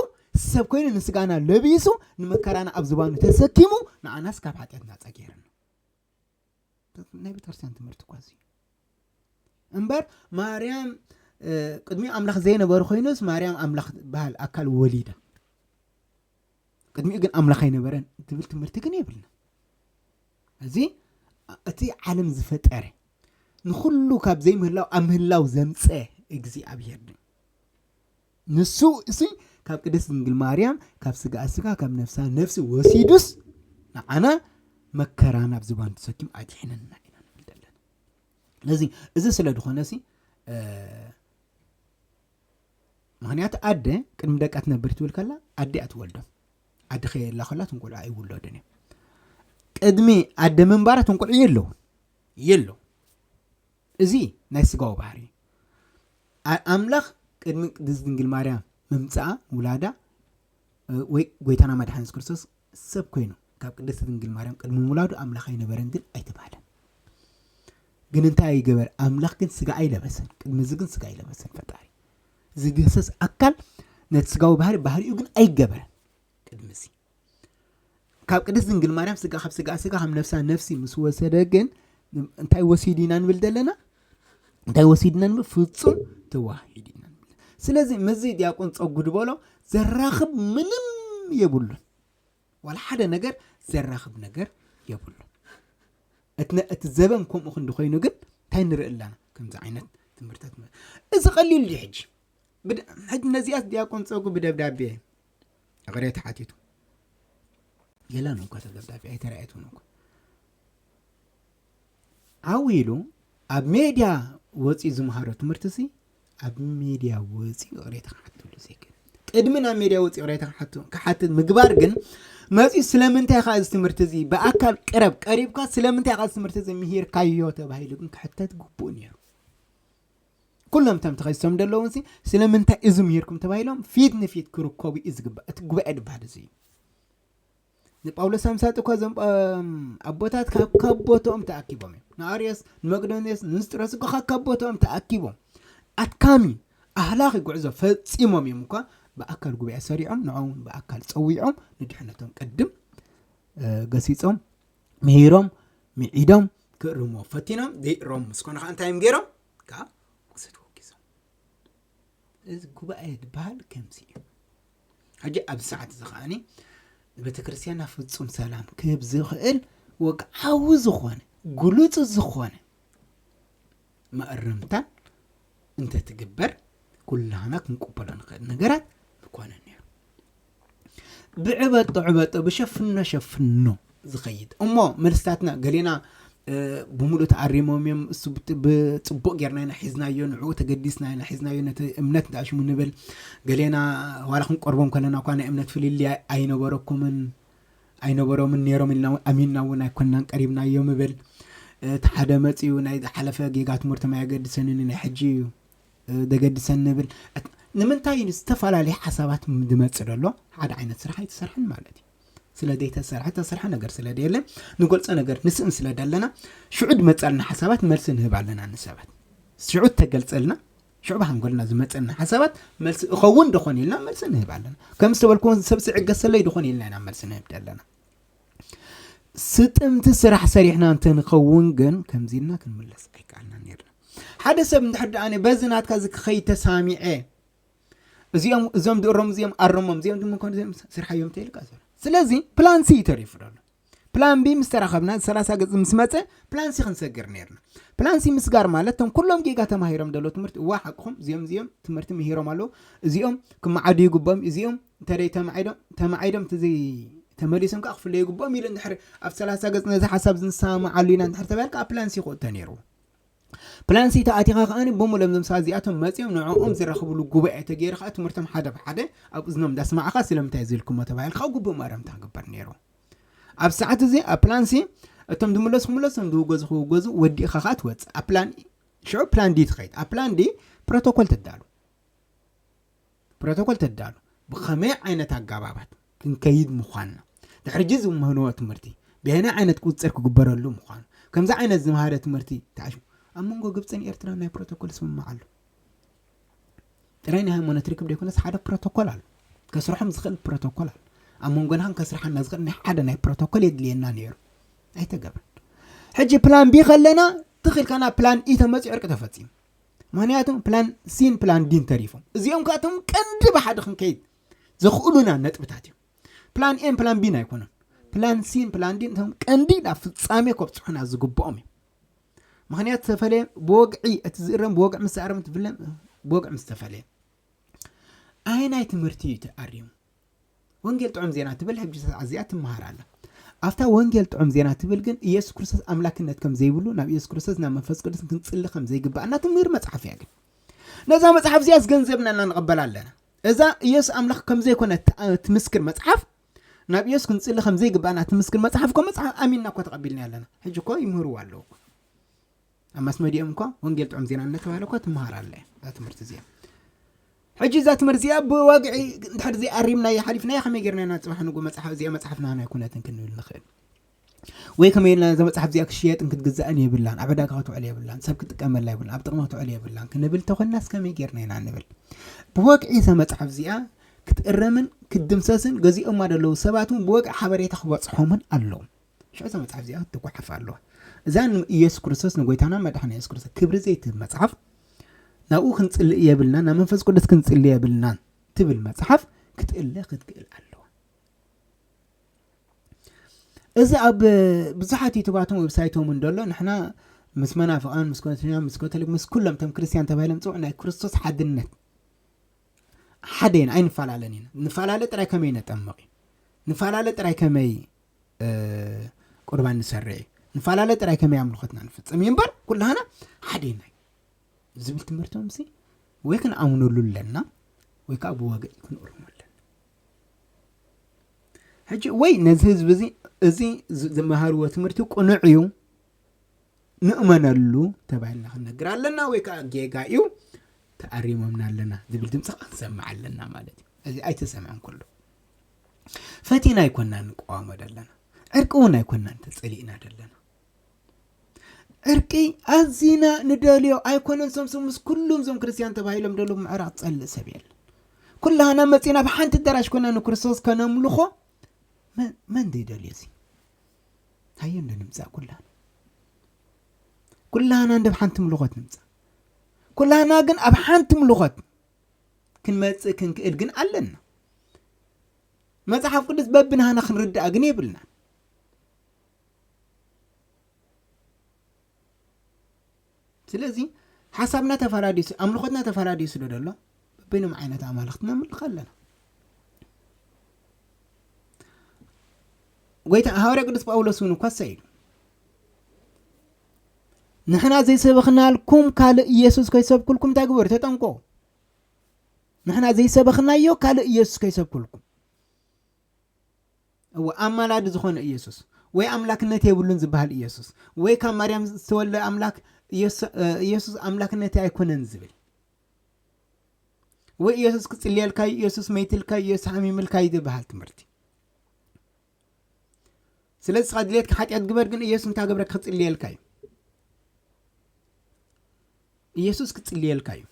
ሰብ ኮይኑ ንስጋና ለቢሱ ንመከራና ኣብ ዝባኑ ተሰኪሙ ንዓናስ ካብ ሓጢኣት ናጻ ገይርና። ናይ ቤተክርስትያን ትምህርቲ እኳ እዚ እምበር ማርያም ቅድሚኡ ኣምላኽ ዘይነበሩ ኮይኑስ ማርያም ኣምላኽ በሃል ኣካል ወሊዳ ቅድሚኡ ግን ኣምላኽ ኣይነበረን ትብል ትምህርቲ ግን የብልና። እዚ እቲ ዓለም ዝፈጠረ ንኩሉ ካብ ዘይምህላው ኣብ ምህላው ዘምፀ እግዚኣብሔር ድዩ? ንሱ እሱ ካብ ቅድስት ድንግል ማርያም ካብ ስጋ ስጋ ካብ ነፍሳ ነፍሲ ወሲዱስ ንዓና መከራ ናብ ዝባን ተሰኪም ኣድሕነና ኢና ንብል ዘለና። ስለዚ እዚ ስለ ዝኾነ ሲ ምክንያቱ ኣደ ቅድሚ ደቃ ትነብር ትብል ከላ ኣደ እያ ትወልዶም። ኣደ ከየላ ከላ ትንቆልዑ ኣይውለዱን እዮም። ቅድሚ ኣደ ምንባራ ትንቆልዑ የለውን የለው። እዚ ናይ ስጋዊ ባህሪ ኣምላኽ ቅድሚ ቅድስት ድንግል ማርያም ምምፃኣ ውላዳ ወይ ጎይታና መድሓኒት ክርስቶስ ሰብ ኮይኑ ካብ ቅድስት ድንግል ማርያም ቅድሚ ምውላዱ ኣምላኽ ኣይነበረን ግን ኣይተባህለን። ግን እንታይ ይገበር ኣምላኽ ግን ስጋ ኣይለበሰን። ቅድሚ እዚ ግን ስጋ ኣይለበሰን ፈጣሪ ዝግህሰስ ኣካል ነቲ ስጋዊ ባህሪ ባህሪኡ ግን ኣይገበረን። ቅድሚ እዚ ካብ ቅድስት ድንግል ማርያም ስጋ ካብ ስጋ ስጋ ካብ ነፍሳ ነፍሲ ምስ ወሰደ ግን እንታይ ወሲዱ ኢና ንብል ዘለና እንታይ ወሲድና ንብል ፍጹም ተዋሂድ ኢና ንብል። ስለዚ ምስዚ ዲያቆን ጸጉ ዝበሎ ዘራኽብ ምንም የብሉን። ዋላ ሓደ ነገር ዘራኽብ ነገር የብሉን። እቲ ዘበን ከምኡ ክንዲ ኮይኑ ግን እንታይ ንርኢ ኣለና? ከምዚ ዓይነት ትምህርታት እዚ ቀሊል ድዩ? ሕጂ ሕጂ ነዚኣት ዲያቆን ጸጉ ብደብዳቤ ይቕሬታ ሓቲቱ የላን እኳ ደብዳቤ ኣይተራእየትን እኳ ዓው ኢሉ ኣብ ሜድያ ወፂኡ ዝመሃሮ ትምህርቲ ሲ ኣብ ሜድያ ወፂኡ ይቕሬታ ክሓተሉ ዘይክእል ቅድሚ ናብ ሜድያ ወፂኡ ይቕሬታ ክሓትት ምግባር ግን መፂኡ ስለምንታይ ከዓ እዚ ትምህርቲ እዚ ብኣካል ቅረብ ቀሪብካ ስለምንታይ ከዓ እዚ ትምህርቲ እዚ ምሂርካዮ ተባሂሉ ግን ክሕተት ግቡእ ነይሩ። ኩሎም እቶም ተኸሲሶም ዘለውን ሲ ስለምንታይ እዚ ምሂርኩም ተባሂሎም ፊት ንፊት ክርከቡ እዩ ዝግባእ። እቲ ጉባኤ ዝበሃል እዚ እዩ። ንጳውሎስ ሳምሳጥ እኳ እዞም ኣቦታት ካብ ካብ ቦታኦም ተኣኪቦም እዮም። ንኣርዮስ፣ ንመቅዶንዮስ፣ ንንስጥሮስ እኳ ካብ ካብ ቦታኦም ተኣኪቦም ኣድካሚ ኣህላኺ ጉዕዞ ፈጺሞም እዮም እኳ ብኣካል ጉባኤ ሰሪዖም ንዕኦም ብኣካል ጸዊዖም ንድሕነቶም ቅድም ገሲጾም ምሂሮም ምዒዶም ክእርምዎ ፈቲኖም ዘይእረሙ ምስ ኮነ ከዓ እንታይ እዮም ገይሮም? ከዓ ክሰድዎ ጊዞም። እዚ ጉባኤ ዝበሃል ከምዚ እዩ። ሕጂ ኣብዚ ሰዓት እዚ ከዓኒ ቤተ ክርስቲያንና ፍጹም ሰላም ክህብ ዝኽእል ወግዓዊ ዝኾነ ግሉጽ ዝኾነ መእርምታን እንተትግበር ኩላህና ክንቅበሎ ንኽእል ነገራት ምኮነን ነይሩ። ብዕበጦ ዕበጦ ብሸፍኖ ሸፍኖ ዝኸይድ እሞ መልስታትና ገሌና ብምሉእ ተኣሪሞም እዮም። እሱ ብጽቡቕ ጌርና ኢና ሒዝናዮ፣ ንዕኡ ተገዲስና ኢና ሒዝናዮ። ነቲ እምነት እንዳሽሙ ንብል ገሌና ዋላ ክንቆርቦም ከለና እኳ ናይ እምነት ፍልልይ ኣይነበረኩምን ኣይነበሮምን ነይሮም ኢልና ኣሚንና እውን ኣይኮንናን ቀሪብናዮም እብል። እቲ ሓደ መፂኡ ናይ ዝሓለፈ ጌጋ ትምህርቶም ኣየገድሰንን ናይ ሕጂ እዩ ዘገድሰን ንብል። ንምንታይ እዩ ዝተፈላለየ ሓሳባት ዝመፅእ ዘሎ ሓደ ዓይነት ስራሕ ኣይተሰርሐን ማለት እዩ። ስለ ዘይተሰርሐ ተሰርሐ ነገር ስለ ደየለ ንገልፆ ነገር ንስእን ስለ ደለና ሽዑ ዝመፀልና ሓሳባት መልሲ ንህብ ኣለና ንሰባት ሽዑ ተገልፀልና ሽዑ ብሃንጎልና ዝመፀና ሓሳባት መልሲ እኸውን ደኾን ኢልና መልሲ ንህብ ኣለና። ከም ዝተበልኩ ሰብ ዝዕገሰለይ ደኾን ኢልና ኢና መልሲ ንህብ ዘለና። ስጥምቲ ስራሕ ሰሪሕና እንተንኸውን ግን ከምዚ ኢልና ክንምለስ ኣይከኣልና ነርና። ሓደ ሰብ እንድሕር ደኣ በዚ ናትካ እዚ ክኸይድ ተሳሚዐ እዚኦም እዞም ድእሮም እዚኦም ኣረሞም እዚኦም ድማ ኮን እዚኦም ስርሓዮም ተይልካ ዘሎ። ስለዚ ፕላን ሲ ተሪፉ ዘሎ። ፕላን ቢ ምስ ተራኸብና ሰላሳ ገጽ ምስ መጸ ፕላን ሲ ክንሰግር ነርና። ፕላን ሲ ምስጋር ማለት እቶም ኩሎም ጌጋ ተማሂሮም ደሎ ትምህርቲ እዋ ሓቅኹም እዚኦም እዚኦም ትምህርቲ ምሂሮም ኣለዉ። እዚኦም ክመዓዱ ይግብኦም እዚኦም እንተደይ ተማዒዶም ተማዒዶም ተመሊሶም ከዓ ክፍለዩ ይግብኦም ኢሉ እንድሕር ኣብ ሰላሳ ገጽ ነዚ ሓሳብ ዝንሰማማዓሉ ኢና እንድሕር ተባልካ ኣብ ፕላን ሲ ክእቶ ነይርዎ። ፕላን ሲ ተኣቲኻ ከዓኒ ብምሎም ዘምሳ እዚኣቶም መፂኦም ንዕኦም ዝረኽብሉ ጉባኤ ተገይሩ ከዓ ትምህርቶም ሓደ ብሓደ ኣብ እዝኖም እንዳስማዕኻ ስለምንታይ ዝልኩሞ ተባሂልካ ግቡእ መረምታ ክግበር ነይሩ። ኣብ ሰዓት እዚ ኣብ ፕላን ሲ እቶም ዝምለሱ ክምለሱ ዝውገዙ ክውገዙ ወዲእኻ ከዓ ትወፅእ ኣብ ፕላን ሽዑ ፕላን ዲ ትኸይድ ኣብ ፕላን ዲ ፕሮቶኮል ተዳሉ ፕሮቶኮል ተዳሉ ብኸመይ ዓይነት ኣጋባባት ክንከይድ ምዃንና ድሕርጂ ዝምህንዎ ትምህርቲ ብሄነ ዓይነት ቁፅር ክግበረሉ ምዃኑ ከምዚ ዓይነት ዝምሃረ ትምህርቲ ተዓሽ ኣብ መንጎ ግብፅን ኤርትራ ናይ ፕሮቶኮል ስምምዕ ኣሎ። ጥራይ ናይ ሃይማኖት ርክብ ደይኮነስ ሓደ ፕሮቶኮል ኣሎ። ከስርሖም ዝኽእል ፕሮቶኮል ኣሎ። ኣብ መንጎና ከስርሓና ዝኽእል ናይ ሓደ ናይ ፕሮቶኮል የድልየና ነይሩ። ኣይተገብረን። ሕጂ ፕላን ቢ ከለና ትኽእል ከና ፕላን ኢ ተመፅኡ ዕርቂ ተፈፂሙ። ምክንያቱ ፕላን ሲን ፕላን ዲን ተሪፎም እዚኦም ካቶም ቀንዲ ብሓደ ክንከይድ ዘኽእሉና ነጥብታት እዮም። ፕላን ኤን ፕላን ቢን ኣይኮነን። ፕላን ሲን ፕላን ዲን እቶም ቀንዲ ናብ ፍፃሜ ከብፅሑና ዝግብኦም እዮም። ምክንያቱ ዝተፈለየ ብወግዒ እቲ ዝእረም ብወግዒ ምስ ኣረም ትፍለም ብወግዒ ምስ ተፈለየ ኣየናይ ትምህርቲ እዩ ተኣሪሙ? ወንጌል ጥዑም ዜና ትብል ሕጂ ሰዓት እዚኣ ትመሃር ኣላ። ኣብታ ወንጌል ጥዑም ዜና ትብል ግን ኢየሱስ ክርስቶስ ኣምላክነት ከም ዘይብሉ ናብ ኢየሱስ ክርስቶስ ናብ መንፈስ ቅዱስ ክንጽሊ ከም ዘይግባኣና ትምህር መጽሓፍ እያ። ግን ነዛ መጽሓፍ እዚኣ ዝገንዘብና እና ንቐበላ ኣለና። እዛ ኢየሱስ ኣምላኽ ከም ዘይኮነ ትምስክር መጽሓፍ ናብ ኢየሱስ ክንጽሊ ከም ዘይግባኣና ትምስክር መጽሓፍ እኮ መጽሓፍ ኣሚንና እኮ ተቐቢልና ኣለና። ሕጂ እኮ ይምህርዋ ኣለዉ። ኣብ ማስ መዲኦም እኳ ወንጌል ጥዑም ዜና እናተባህለ እኳ ትመሃር ኣለ እዛ ትምህርቲ እዚኣ። ሕጂ እዛ ትምህርቲ እዚኣ ብዋግዒ እንድሕር ዘይኣሪምናዮ ሓሊፍናዮ ከመይ ጌርና ኢና ፅባሕ ንጎ መፅሓፍ እዚኣ መፅሓፍ ናህና ኣይኮነትን ክንብል ንኽእል? ወይ ከመይ ኢልና እዛ መፅሓፍ እዚኣ ክሽየጥን ክትግዛእን የብላን፣ ኣብ ዕዳጋ ክትውዕል የብላን፣ ሰብ ክጥቀመላ የብላን፣ ኣብ ጥቕሚ ክትውዕል የብላን ክንብል ተኾንናስ ከመይ ጌርና ኢና ንብል? ብወግዒ እዛ መፅሓፍ እዚኣ ክትእረምን ክትድምሰስን ገዚኦማ ዘለዉ ሰባት እውን ብወግዒ ሓበሬታ ክበፅሖምን ኣለዎም። ሽዑ እዛ መጽሓፍ እዚኣ ክትጓሓፍ ኣለዋ። እዛ ንኢየሱስ ክርስቶስ ንጎይታና መድሓን ኢየሱስ ክርስቶስ ክብሪ ዘይትህብ መጽሓፍ ናብኡ ክንጽልእ የብልና፣ ናብ መንፈስ ቅዱስ ክንጽልእ የብልና ትብል መጽሓፍ ክትእለ ክትክእል ኣለዋ። እዚ ኣብ ብዙሓት ዩቱባትን ዌብሳይቶምን ደሎ ንሕና ምስ መናፍቓን ምስ ኮንስኛ ምስ ካቶሊክ ምስ ኩሎም እቶም ክርስትያን ተባሂሎም ጽውዕ ናይ ክርስቶስ ሓድነት ሓደ ኢና ኣይንፈላለን ኢና። ንፈላለ ጥራይ ከመይ ነጠምቕ እዩ ንፈላለ ጥራይ ከመይ ቁርባን ንሰርዕ እዩ ንፈላለ ጥራይ ከመይ ኣምልኾትና ንፍጽም እዩ እምበር ኩላህና ሓደ ኢና እዩ ዝብል ትምህርቶም ሲ ወይ ክንኣምነሉ ኣለና ወይ ከዓ ብወግዒ ክንእርሞ ኣለና። ሕጂ ወይ ነዚ ህዝቢ እዚ እዚ ዝመሃርዎ ትምህርቲ ቅኑዕ እዩ ንእመነሉ ተባሂልና ክንነግር ኣለና ወይ ከዓ ጌጋ እዩ ተኣሪሞምና ኣለና ዝብል ድምፂ ከዓ ክንሰምዕ ኣለና ማለት እዩ። እዚ ኣይተሰምዐን ኩሉ ፈቲና ኣይኮናን ንቃወሞ ዘለና። ዕርቂ እውን ኣይኮናን ተጸሊእና ዘለና። ዕርቂ ኣዚና ንደልዮ ኣይኮነን። ሶምሶም ምስ ኩሉም ዞም ክርስቲያን ተባሂሎም ደሎ ምዕራቕ ጸልእ ሰብ የለ። ኩላህና መጺና ብሓንቲ ኣዳራሽ ኮና ንክርስቶስ ከነምልኾ መን ዘይደልዮ እዚ? ሃየ እንደ ንምጻእ ኩላህና። ኩላህና እንደ ሓንቲ ምልኾት ንምጻእ። ኩላህና ግን ኣብ ሓንቲ ምልኾት ክንመጽእ ክንክእል ግን ኣለና። መጽሓፍ ቅዱስ በብናህና ክንርዳእ ግን የብልና። ስለዚ ሓሳብና ተፈላልዩ፣ ኣምልኾትና ተፈላልዩ ስለ ዘሎ በበይኖም ዓይነት ኣማልኽቲ ነምልኽ ኣለና። ጎይታ ሃዋርያ ቅዱስ ጳውሎስ እውን እኳ እሰይ ኢሉ፣ "ንሕና ዘይሰበኽናልኩም ካልእ ኢየሱስ ከይሰብኩልኩም እንታይ ግበሩ? ተጠንቀቑ። ንሕና ዘይሰበኽናዮ ካልእ ኢየሱስ ከይሰብኩልኩም." እወ፣ ኣማላዲ ዝኾነ ኢየሱስ፣ ወይ ኣምላክነት የብሉን ዝበሃል ኢየሱስ፣ ወይ ካብ ማርያም ዝተወልደ ኣምላክ ኢየሱ-፣ እ፣ ኢየሱስ ኣምላክነት ኣይኮነን ዝብል፣ ወይ ኢየሱስ ክጽልየልካ እዩ፣ ኢየሱስ መይትልካ እዩ፣ ኢየሱስ ሓሚምልካ እዩ ዝበሃል ትምህርቲ። ስለዚ እስኻ ድሌትካ ሓጢኣት ግበር፣ ግን ኢየሱስ እንታይ ገብረካ ክጽልየልካ እዩ። ኢየሱስ ክጽልየልካ እዩ።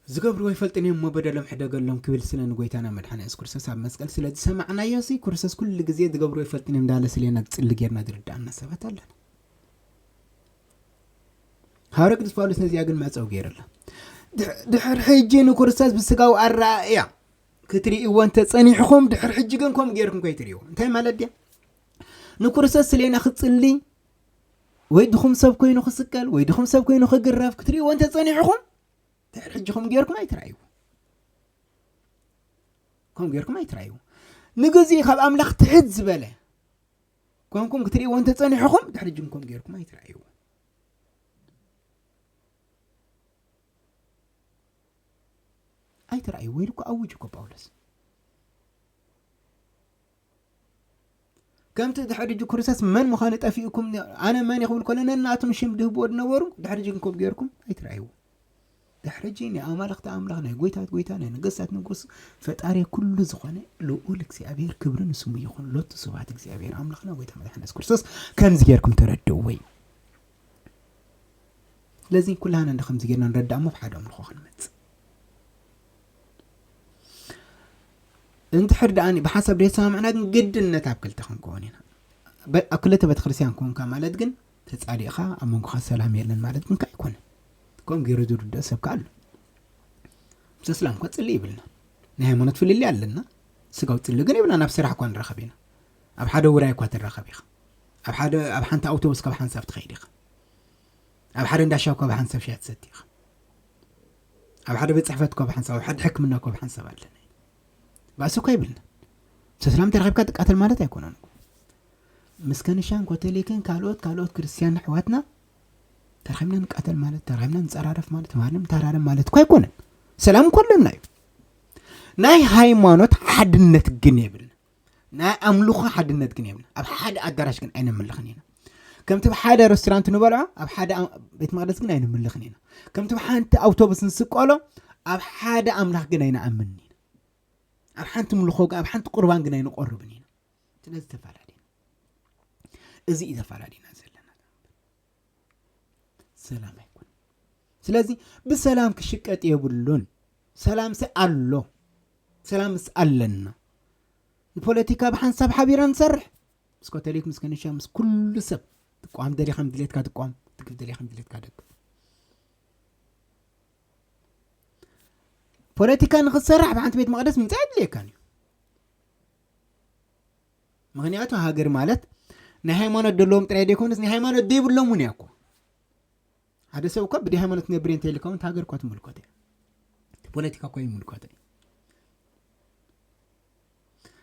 "ዝገብርዎ ይፈልጥን እዮም እሞ በደሎም ሕደገሎም" ክብል ስለ ንጎይታና መድሓና የሱስ ክርስቶስ ኣብ መስቀል ስለ ዝሰማዕናዮ ሲ፣ ክርስቶስ ኩሉ ግዜ "ዝገብርዎ ይፈልጥን እዮም" እንዳለ ስሌና ዝጽሊ ጌርና ዝርዳእና ሰባት ኣለና። ሃዋርያ ቅዱስ ጳውሎስ ነዚኣ ግን መዕጸዊ ገይሩ ኣሎ። ድሕ-፣ ድሕሪ ሕጂ ንክርስቶስ ብስጋዊ ኣረኣእያ ክትርእይዎ እንተጸኒሕኹም፣ ድሕሪ ሕጂ ግን ከምኡ ገይርኩም ከይትርእይዎ። እንታይ ማለት ድያ? ንክርስቶስ ስሌና ክጽሊ፣ ወይ ድኹም ሰብ ኮይኑ ክስቀል፣ ወይ ድኹም ሰብ ኮይኑ ክግረፍ ክትርእይዎ እንተጸኒሕኹም፣ ድሕሪ ሕጂ ከምኡ ገይርኩም ኣይትረኣይዎ። ከምኡ ገይርኩም ኣይትረኣይዎ። ንግዜኡ ካብ ኣምላኽ ትሕት ዝበለ ኮንኩም ክትርእይዎ እንተጸኒሕኹም፣ ድሕሪ ሕጂ ግን ከምኡ ገይርኩም ኣይትረኣይዎ። ኣይትረኣይዎ ኢሉ እኮ ኣውጅ እኮ ጳውሎስ። ከምቲ ድሕሪ ሕጂ ክርስቶስ መን ምዃኑ ጠፊኡኩም፣ ኣነ መን እየ ክብል ከሎ ነናቶም ሽም ድህብዎ ዝነበሩ፣ ድሕሪ ሕጂ ግን ከምኡ ገይርኩም ኣይትረኣይዎ። ድሕሪ ሕጂ ናይ ኣማልኽቲ ኣምላኽ፣ ናይ ጎይታት ጎይታ፣ ናይ ነገስታት ንጉስ፣ ፈጣሪ ኩሉ ዝኾነ ልዑል እግዚኣብሔር ክብሪ ንስሙ ይኹን። ሎቱ ስብሐት እግዚኣብሔር ኣምላኽና ጎይታ መድሓኒ የሱስ ክርስቶስ። ከምዚ ገይርኩም ተረድእዎ እዩ። ስለዚ ኩላህና እንደ ከምዚ ጌርና ንረዳእ እሞ ኣብ ሓደ ኣምልኾ ክንመጽእ። እንድሕር ደኣ ብሓሳብ ዘይተሰማምዕና ግን ግድነት ኣብ ክልተ ክንከውን ኢና። በ-፣ ኣብ ክልተ ቤተክርስትያን ኮንካ ማለት ግን ተጻሊእኻ ኣብ መንጎኻ ሰላም የለን ማለት ግን ከኣ ኣይኮነን። ከምኡ ገይሩ ዝርድኦ ሰብ ከኣ ኣሎ። ምስ እስላም እኳ ጽልኢ ይብልና። ናይ ሃይማኖት ፍልልይ ኣለና። ስጋዊ ጽልኢ ግን የብልና። ኣብ ስራሕ እኳ ንራኸብ ኢና። ኣብ ሓደ ውራይ እኳ ትራኸብ ኢኻ። ኣብ ሓደ፣ ኣብ ሓንቲ ኣውቶቡስ ካብ ሓንሳብ ትኸይድ ኢኻ። ኣብ ሓደ እንዳ ሻሂ እኳ ብሓንሳብ ሻሂ ትሰቲ ኢኻ። ኣብ ሓደ ቤት ጽሕፈት እኳ ብሓንሳብ፣ ኣብ ሓደ ሕክምና እኳ ብሓንሳብ ኣለና። ባእሲ እኳ የብልና። ምስ እስላም ተራኺብካ ትቃተል ማለት ኣይኮነን እኮ። ምስ ከንሻን ኮተሊክን ካልኦት፣ ካልኦት ክርስትያን ኣሕዋትና ተራኺብና ንቃተል ማለት፣ ተራኺብና ንጸራረፍ ማለት፣ ተማሪና ንተሃራረም ማለት እኳ ኣይኮነን። ሰላም እኮ ኣለና እዩ። ናይ ሃይማኖት ሓድነት ግን የብልና። ናይ ኣምልኾ ሓድነት ግን የብልና። ኣብ ሓደ ኣዳራሽ ግን ኣይነምልኽን ኢና። ከምቲ ኣብ ሓደ ሬስቶራንት ንበልዖ፣ ኣብ ሓደ ኣ-፣ ቤት መቕደስ ግን ኣይነምልኽን ኢና። ከምቲ ኣብ ሓንቲ ኣውቶቡስ ንስቀሎ፣ ኣብ ሓደ ኣምላኽ ግን ኣይንኣምንን ኢና። ኣብ ሓንቲ ምልኾ ግን፣ ኣብ ሓንቲ ቁርባን ግን ኣይንቆርብን ኢና። ስለዚ ተፈላለና። እዚ እዩ ዘፈላለና ዘለና። ሰላም ኣይኮን። ስለዚ ብሰላም ክሽቀጥ የብሉን። ሰላምሲ ኣሎ። ሰላምስ ኣለና። ንፖለቲካ ብሓንሳብ ሓቢራ ንሰርሕ። ምስ ኮተሊክ፣ ምስ ከኒሻ፣ ምስ ኩሉ ሰብ። ትቋም ደሊኻ ድሌትካ ትቋም፣ ትግፍ ደሊኻ ድሌትካ ደግፍ። ፖለቲካ ንኽትሰርሕ ኣብ ሓንቲ ቤት መቕደስ ምምጻእ የድልየካን እዩ። ምኽንያቱ ሃገር ማለት ናይ ሃይማኖት ዘለዎም ጥራይ ዘይኮነስ ናይ ሃይማኖት ዘይብሎም እውን እያ እኮ። ሓደ ሰብ እኮ ብደይ ሃይማኖት ክነብር እየ እንተኢልካ እውን እታ ሃገር እኳ ትምልከቶ እያ። እቲ ፖለቲካ እኳ ይምልከቶ እዩ።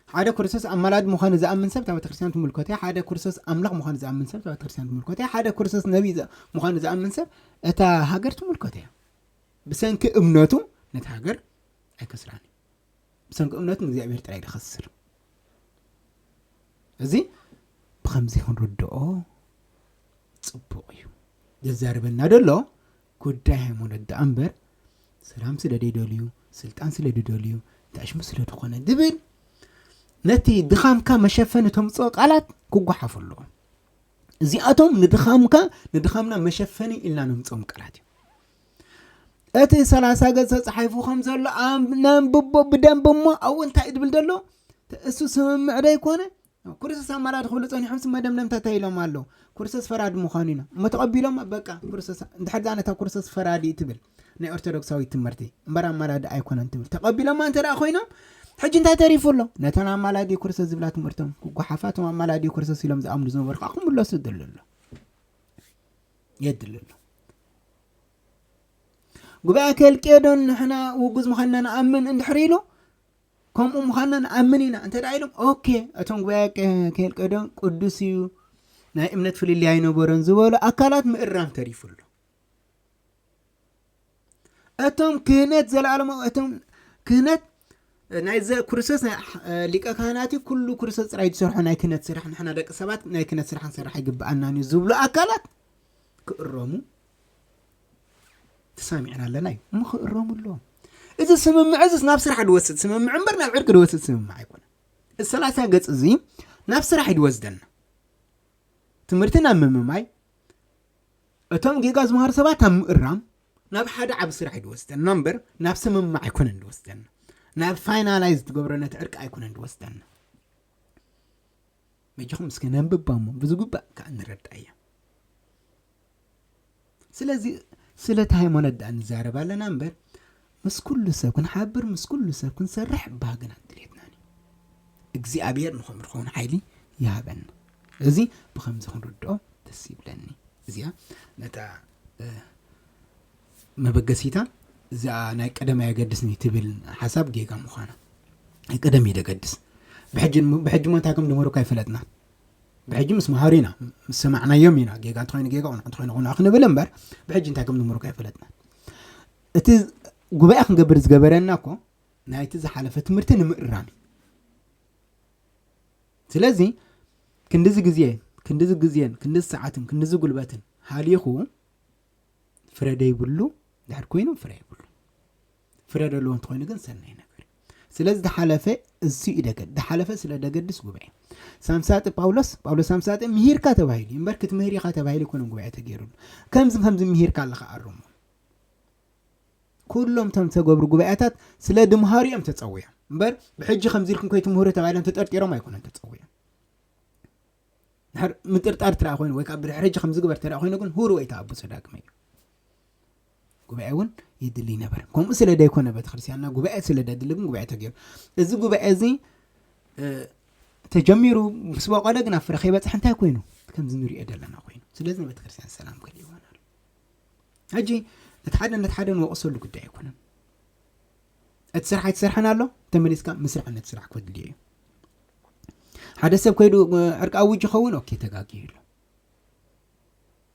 ሓደ ክርስቶስ ኣማላዲ ምዃኑ ዝኣምን ሰብ እታ ቤተክርስትያን ትምልከቶ እያ። ሓደ ክርስቶስ ኣምላኽ ምዃኑ ዝኣምን ሰብ እታ ቤተክርስትያን ትምልከቶ እያ። ሓደ ክርስቶስ ነቢይ ዝ-፣ ምዃኑ ዝኣምን ሰብ እታ ሃገር ትምልከቶ እያ። ብሰንኪ እምነቱ ነቲ ሃገር ኣይከስራን እዩ። ብሰንኪ እምነቱ ንእግዚኣብሔር ጥራይ ዝኸስር። እዚ ብኸምዚ ክንርድኦ ጽቡቕ እዩ። ዘዛርበና ዘሎ ጉዳይ ሃይማኖት ደኣ እምበር ሰላም ስለ ደይደልዩ፣ ስልጣን ስለ ድደልዩ፣ ተዕሽሙ ስለ ዝኾነ ድብል፣ ነቲ ድኻምካ መሸፈኒ ተምፅኦ ቃላት ክጓሓፉ ኣለዎም። እዚኣቶም ንድኻምካ፣ ንድኻምና መሸፈኒ ኢልና ነምፅኦም ቃላት እዮም። እቲ ሰላሳ ገጽ ተጻሒፉ ከም ዘሎ ኣም-፣ ነንብቦ ብደንብ እሞ ኣብኡ እንታይ እዩ ድብል ዘሎ? እሱ ስምምዕ ዶ ኣይኮነ? ክርስቶስ ኣማላዲ ክብሉ ጸኒሖም ስመ ደምደምታ እንታይ ኢሎም ኣለዉ? ክርስቶስ ፈራዲ ምዃኑ ኢና። እሞ ተቐቢሎም በቃ ክርስቶስ፣ እንድሕር ደኣ ነታ ክርስቶስ ፈራዲ ትብል ናይ ኦርቶዶክሳዊት ትምህርቲ እምበር ኣማላዲ ኣይኮነን ትብል። ተቐቢሎማ እንተ ደኣ ኮይኖም፣ ሕጂ እንታይ ተሪፉ ኣሎ? ነተን ኣማላዲ ክርስቶስ ዝብላ ትምህርቶም ክጓሓፋ፣ እቶም ኣማላዲ ክርስቶስ ኢሎም ዝኣምኑ ዝነበሩ ከዓ ክምለሱ ይድሊ ኣሎ። የድሊ ኣሎ። ጉባኤ ከልቄዶን ንሕና ውጉዝ ምዃንና ንኣምን እንድሕር ኢሉ፣ ከምኡ ምዃንና ንኣምን ኢና እንተ ደኣ ኢሎም፣ ኦኬ፣ እቶም ጉባኤ ከ-፣ ከልቄዶን ቅዱስ እዩ፣ ናይ እምነት ፍልልይ ኣይነበሮን ዝበሉ ኣካላት ምእራም ተሪፉ ኣሎ። እቶም ክህነት ዘለኣለማዊ፣ እቶም ክህነት ናይ ዘ-፣ ክርስቶስ ናይ፣ እ፣ ሊቀ ካህናት እዩ፣ ኩሉ ክርስቶስ ጥራይ ዝሰርሖ ናይ ክህነት ስራሕ፣ ንሕና ደቂ ሰባት ናይ ክህነት ስራሕ ክንሰርሕ ኣይግብኣናን እዩ ዝብሉ ኣካላት ክእረሙ ተሳሚዕና ኣለና እዩ። እሞ ክእረሙ ኣለዎም። እዚ ስምምዕ እዚስ ናብ ስራሕ ድወስድ ስምምዕ እምበር ናብ ዕርቂ ድወስድ ስምምዕ ኣይኮነን። እዚ ሰላሳ ገጽ እዚ ናብ ስራሕ እዩ ድወስደና። ትምህርቲ ናብ ምምማይ፣ እቶም ጌጋ ዝመሃሩ ሰባት ኣብ ምእራም፣ ናብ ሓደ ዓቢ ስራሕ እዩ ድወስደና እምበር ናብ ስምምዕ ኣይኮነን ድወስደና። ናብ ፋይናላይዝ ትገብሮ ነቲ ዕርቂ ኣይኮነን ድወስደና። በጃኹም እስከ ነንብባ እሞ ብዝግባእ ከኣ ንረድኣያ። ስለዚ ስለቲ ሃይማኖት ደኣ ንዛረብ ኣለና እምበር ምስ ኩሉ ሰብ ክንሓብር፣ ምስ ኩሉ ሰብ ክንሰርሕ ባህግና ድሌትናን እዩ። እግዚኣብሔር ንኸምኡ ንኸውን ሓይሊ ይሃበና። እዚ ብኸምዚ ክንርድኦ ደስ ይብለኒ። እዚኣ ነታ፣ እ፣ መበገሲታ እዚኣ ናይ ቀደም ኣየገድስን እዩ ትብል ሓሳብ ጌጋ ምዃና። ናይ ቀደም እዩ ደገድስ። ብሕጂ፣ ብሕጂ እሞ እንታይ ከም ድምህሩካ ኣይፈለጥና። ብሕጂ ምስ መሃሩ ኢና፣ ምስ ሰማዕናዮም ኢና፣ ጌጋ እንተኾይኑ ጌጋ፣ ቁኑዕ እንተኾይኑ ቁኑዕ ክንብል እምበር፣ ብሕጂ እንታይ ከም ድምህሩካ ኣይፈለጥና። እቲ ጉባኤ ክንገብር ዝገበረና እኮ ናይቲ ዝሓለፈ ትምህርቲ ንምእራም እዩ። ስለዚ ክንድዚ ግዜ፣ ክንድዚ ግዜን፣ ክንድዚ ሰዓትን፣ ክንድዚ ጉልበትን ሃሊኹ ፍረ ደይብሉ ድሕር ኮይኑ ፍረ የብሉ። ፍረ ደለዎ እንተኾይኑ ግን ሰናይ ነገር እዩ። ስለዚ ዝሓለፈ እሱ እዩ ደገድ-፣ ዝሓለፈ ስለ ደገድስ ጉባኤ። ሳምሳጢ ጳውሎስ፣ ጳውሎስ ሳምሳጢ ምሂርካ ተባሂሉ እዩ እምበር ክትምህር ኢኻ ተባሂሉ ኣይኮነን ጉባኤ ተገይሩሉ። ከምዚ ከምዚ ምሂርካ ኣለኻ ኣርሞ። ኩሎም እቶም ዝተገብሩ ጉባኤታት ስለ ድምሃሩ እዮም ተጸውዮም እምበር ብሕጂ ከምዚ ኢልኩም ከይትምህሩ ተባሂሎም ተጠርጢሮም ኣይኮነን ተጸውዮም። ድሕር ምጥርጣር ትረኣ ኮይኑ ወይ ከዓ ብድሕሪ ሕጂ ከም ዝግበር ትረኣ ኮይኑ ግን ሁሩ ወይ ተኣብሶ ዳግመ እዩ። ጉባኤ እውን ይድሊ ነበር። ከምኡ ስለ ደይኮነ ቤተክርስትያንና ጉባኤ ስለ ደድሊ ግን ጉባኤ ተገይሩ። እዚ ጉባኤ እዚ፣ እ፣ ተጀሚሩ ምስ በቆለ ግን ኣብ ፍረ ከይበፅሕ እንታይ ኮይኑ? ከምዚ ንሪኦ ዘለና ኮይኑ። ስለዚ ንቤተክርስትያን ሰላም ከልእዋን ኣሎ። ሕጂ እቲ ሓደ ነቲ ሓደ ንወቕሰሉ ጉዳይ ኣይኮነን። እቲ ስራሕ ኣይትሰርሐን ኣሎ፣ ተመሊስካ ምስራሕ ነቲ ስራሕ ክድልዮ እዩ። ሓደ ሰብ ከይዱ፣ እ፣ ዕርቂ ኣውጅ ይኸውን፣ ኦኬ፣ ተጋግዩ ኣሎ።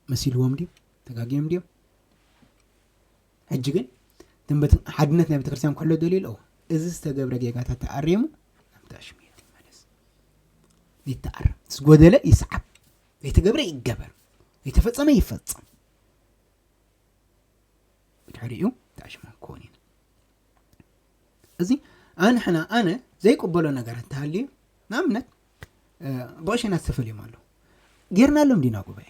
መሲልዎም ድዩ? ተጋግዮም ድዮም? ሕጂ ግን እቶም ቤተ-፣ ሓድነት ናይ ቤተክርስትያን ክሕሎ ደልዩ ኣሎ። እዚ ዝተገብረ ጌጋታት ተኣሪሙ ናብቲ ኣሽሙየት ይመለስ። ይተኣረም። ዝጎደለ ይስዓብ። ዘይተገብረ ይገበር። ዘይተፈጸመ ይፈጸም። ብድሕሪኡ ተኣሽሙ ክኸውን እዩ። እዚ ኣንሕና ኣነ ዘይቅበሎ ነገር እንተሃልዩ፣ ንኣብነት፣ እ፣ ብቐሸናት ዝተፈልዮም ኣለዉ። ጌርናሎም ዲና ጉባኤ?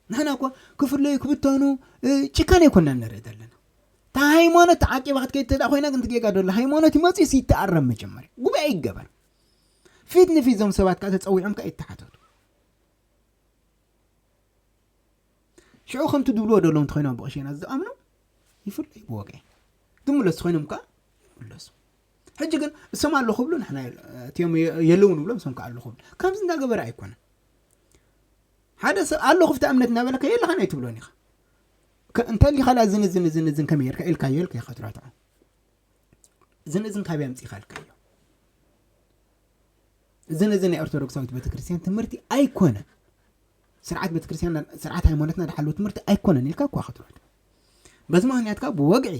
ንሕና እኮ ክፍለዩ ክብተኑ፣ እ፣ ጭካነ ኣይኮንና ንርኢ ዘለና። እታ ሃይማኖት ተዓቂባ ክትከይድ እንተ ደኣ ኮይና ግን ትጌጋ ደሎ ሃይማኖት ይመጽእ ይተኣረም መጀመርያ። ጉባኤ ይገበር። ፊት ንፊት እዞም ሰባት ከኣ ተጸዊዖም ከኣ ይተሓተቱ። ሽዑ ከምቲ ድብልዎ ደለዉ እንተኾይኖም ብቐሸናት ዝኣምኑ ይፍለዩ ብወግዒ። ዝምለሱ ተኾይኖም ከኣ ይምለሱ። ሕጂ ግን እሶም ኣለኹ ብሉ፣ ንሕና የል-፣ እቲኦም የ-፣ የለዉ ንብሎም፣ እሶም ከኣ ኣለኹ ብሉ። ከምዚ እንዳገበረ ኣይኮነን። ሓደ ሰብ ኣለኹ ብቲ እምነት እናበለካ የለኻን ኣይትብሎን ኢኻ። ከ-፣ እንተሊኻ ላ ዝን፣ ዝን፣ ዝን፣ ዝን ከመይ ጌርካ ኢልካዮ ኢልካ ኢኻ ትራትዖ። ዝን፣ ዝን ካበይ ኣምጺእካ ኢልካዮ። እዚ ነዚ ናይ ኦርቶዶክሳዊት ቤተክርስትያን ትምህርቲ ኣይኮነን። ስርዓት ቤተክርስትያንና፣ ስርዓት ሃይማኖትና ዝሓልው ትምህርቲ ኣይኮነን ኢልካ እኳ ክትረድ። በዚ ምኽንያት ከኣ ብወግዒ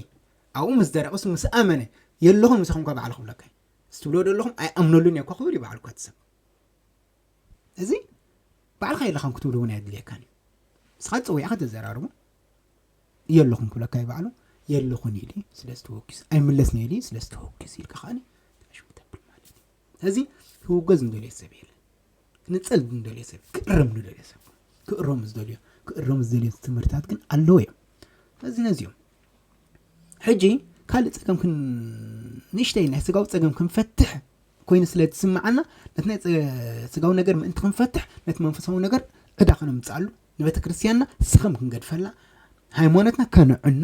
ኣብኡ ምስ ደረቐ፣ እሱ ምስ ኣመነ፣ የለኹን ምሳኹም ከ ባዕሉ ክብለካ እዩ። እዚ ትብልዎ ዘለኹም ኣይኣምነሉን እየ እኳ ክብል እዩ ባዕሉ እኳ እቲ ሰብ። እዚ ባዕልኻ የለኻን ክትብሎ እውን ኣየድልየካን እዩ። ንስኻ ጸዊዕካ ተዘራርቦ። የለኹም ክብለካ እዩ ባዕሉ። የለኹን ኢሉ ስለ ዝተወኪስ ኣይምለስን ኢሉ ስለ ዝተወኪስ ኢልካ ከዓኒ ተሽሙ ተብል ማለት እዩ። እዚ ክውገዝ እንደልዮ ሰብ የለን። ክንጸል እንደልዮ ሰብ፣ ክእረም እንደልዮ ሰብ፣ ክእረም ዝደልዮ ክእረም ዝደልዮ ትምህርታት ግን ኣለዎ እዮም። እዚ ነዚኦም ሕጂ ካልእ ጸገም ክን ንእሽተይ ናይ ስጋዊ ጸገም ክንፈትሕ ኮይኑ ስለ ዝስምዓና ነቲ ናይ ጸ- ስጋዊ ነገር ምእንቲ ክንፈትሕ ነቲ መንፈሳዊ ነገር ዕዳ ከነምጽኣሉ ንቤተ ክርስቲያንና ስኸም ክንገድፈላ ሃይማኖትና ከነዕኑ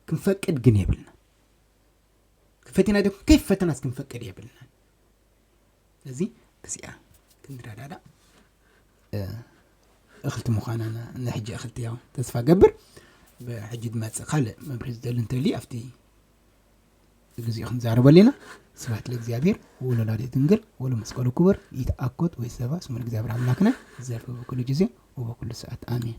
ክንፈቅድ ግን የብልና። ክፈትና ደ ከይፈተናስ ክንፈቅድ የብልና። እዚ ክሲኣ ክንረዳዳ እኽልቲ ምዃና ንሕጂ እኽልቲ ያው ተስፋ ገብር ብሕጂ ዝመፅእ ካልእ መብርሂ ዝደሊ እንተልዩ ኣብቲ ግዜኡ ክንዛረበሉ ኢና። ስብሐት ለእግዚኣብሔር ወለወላዲቱ ድንግል ወለመስቀሉ ክቡር። ይትአኮት ወይ ሰባ ስሙ ለእግዚኣብሔር ኣምላክነ ዘልፈ በኩሉ ጊዜ ወበኩሉ ሰዓት ኣሜን።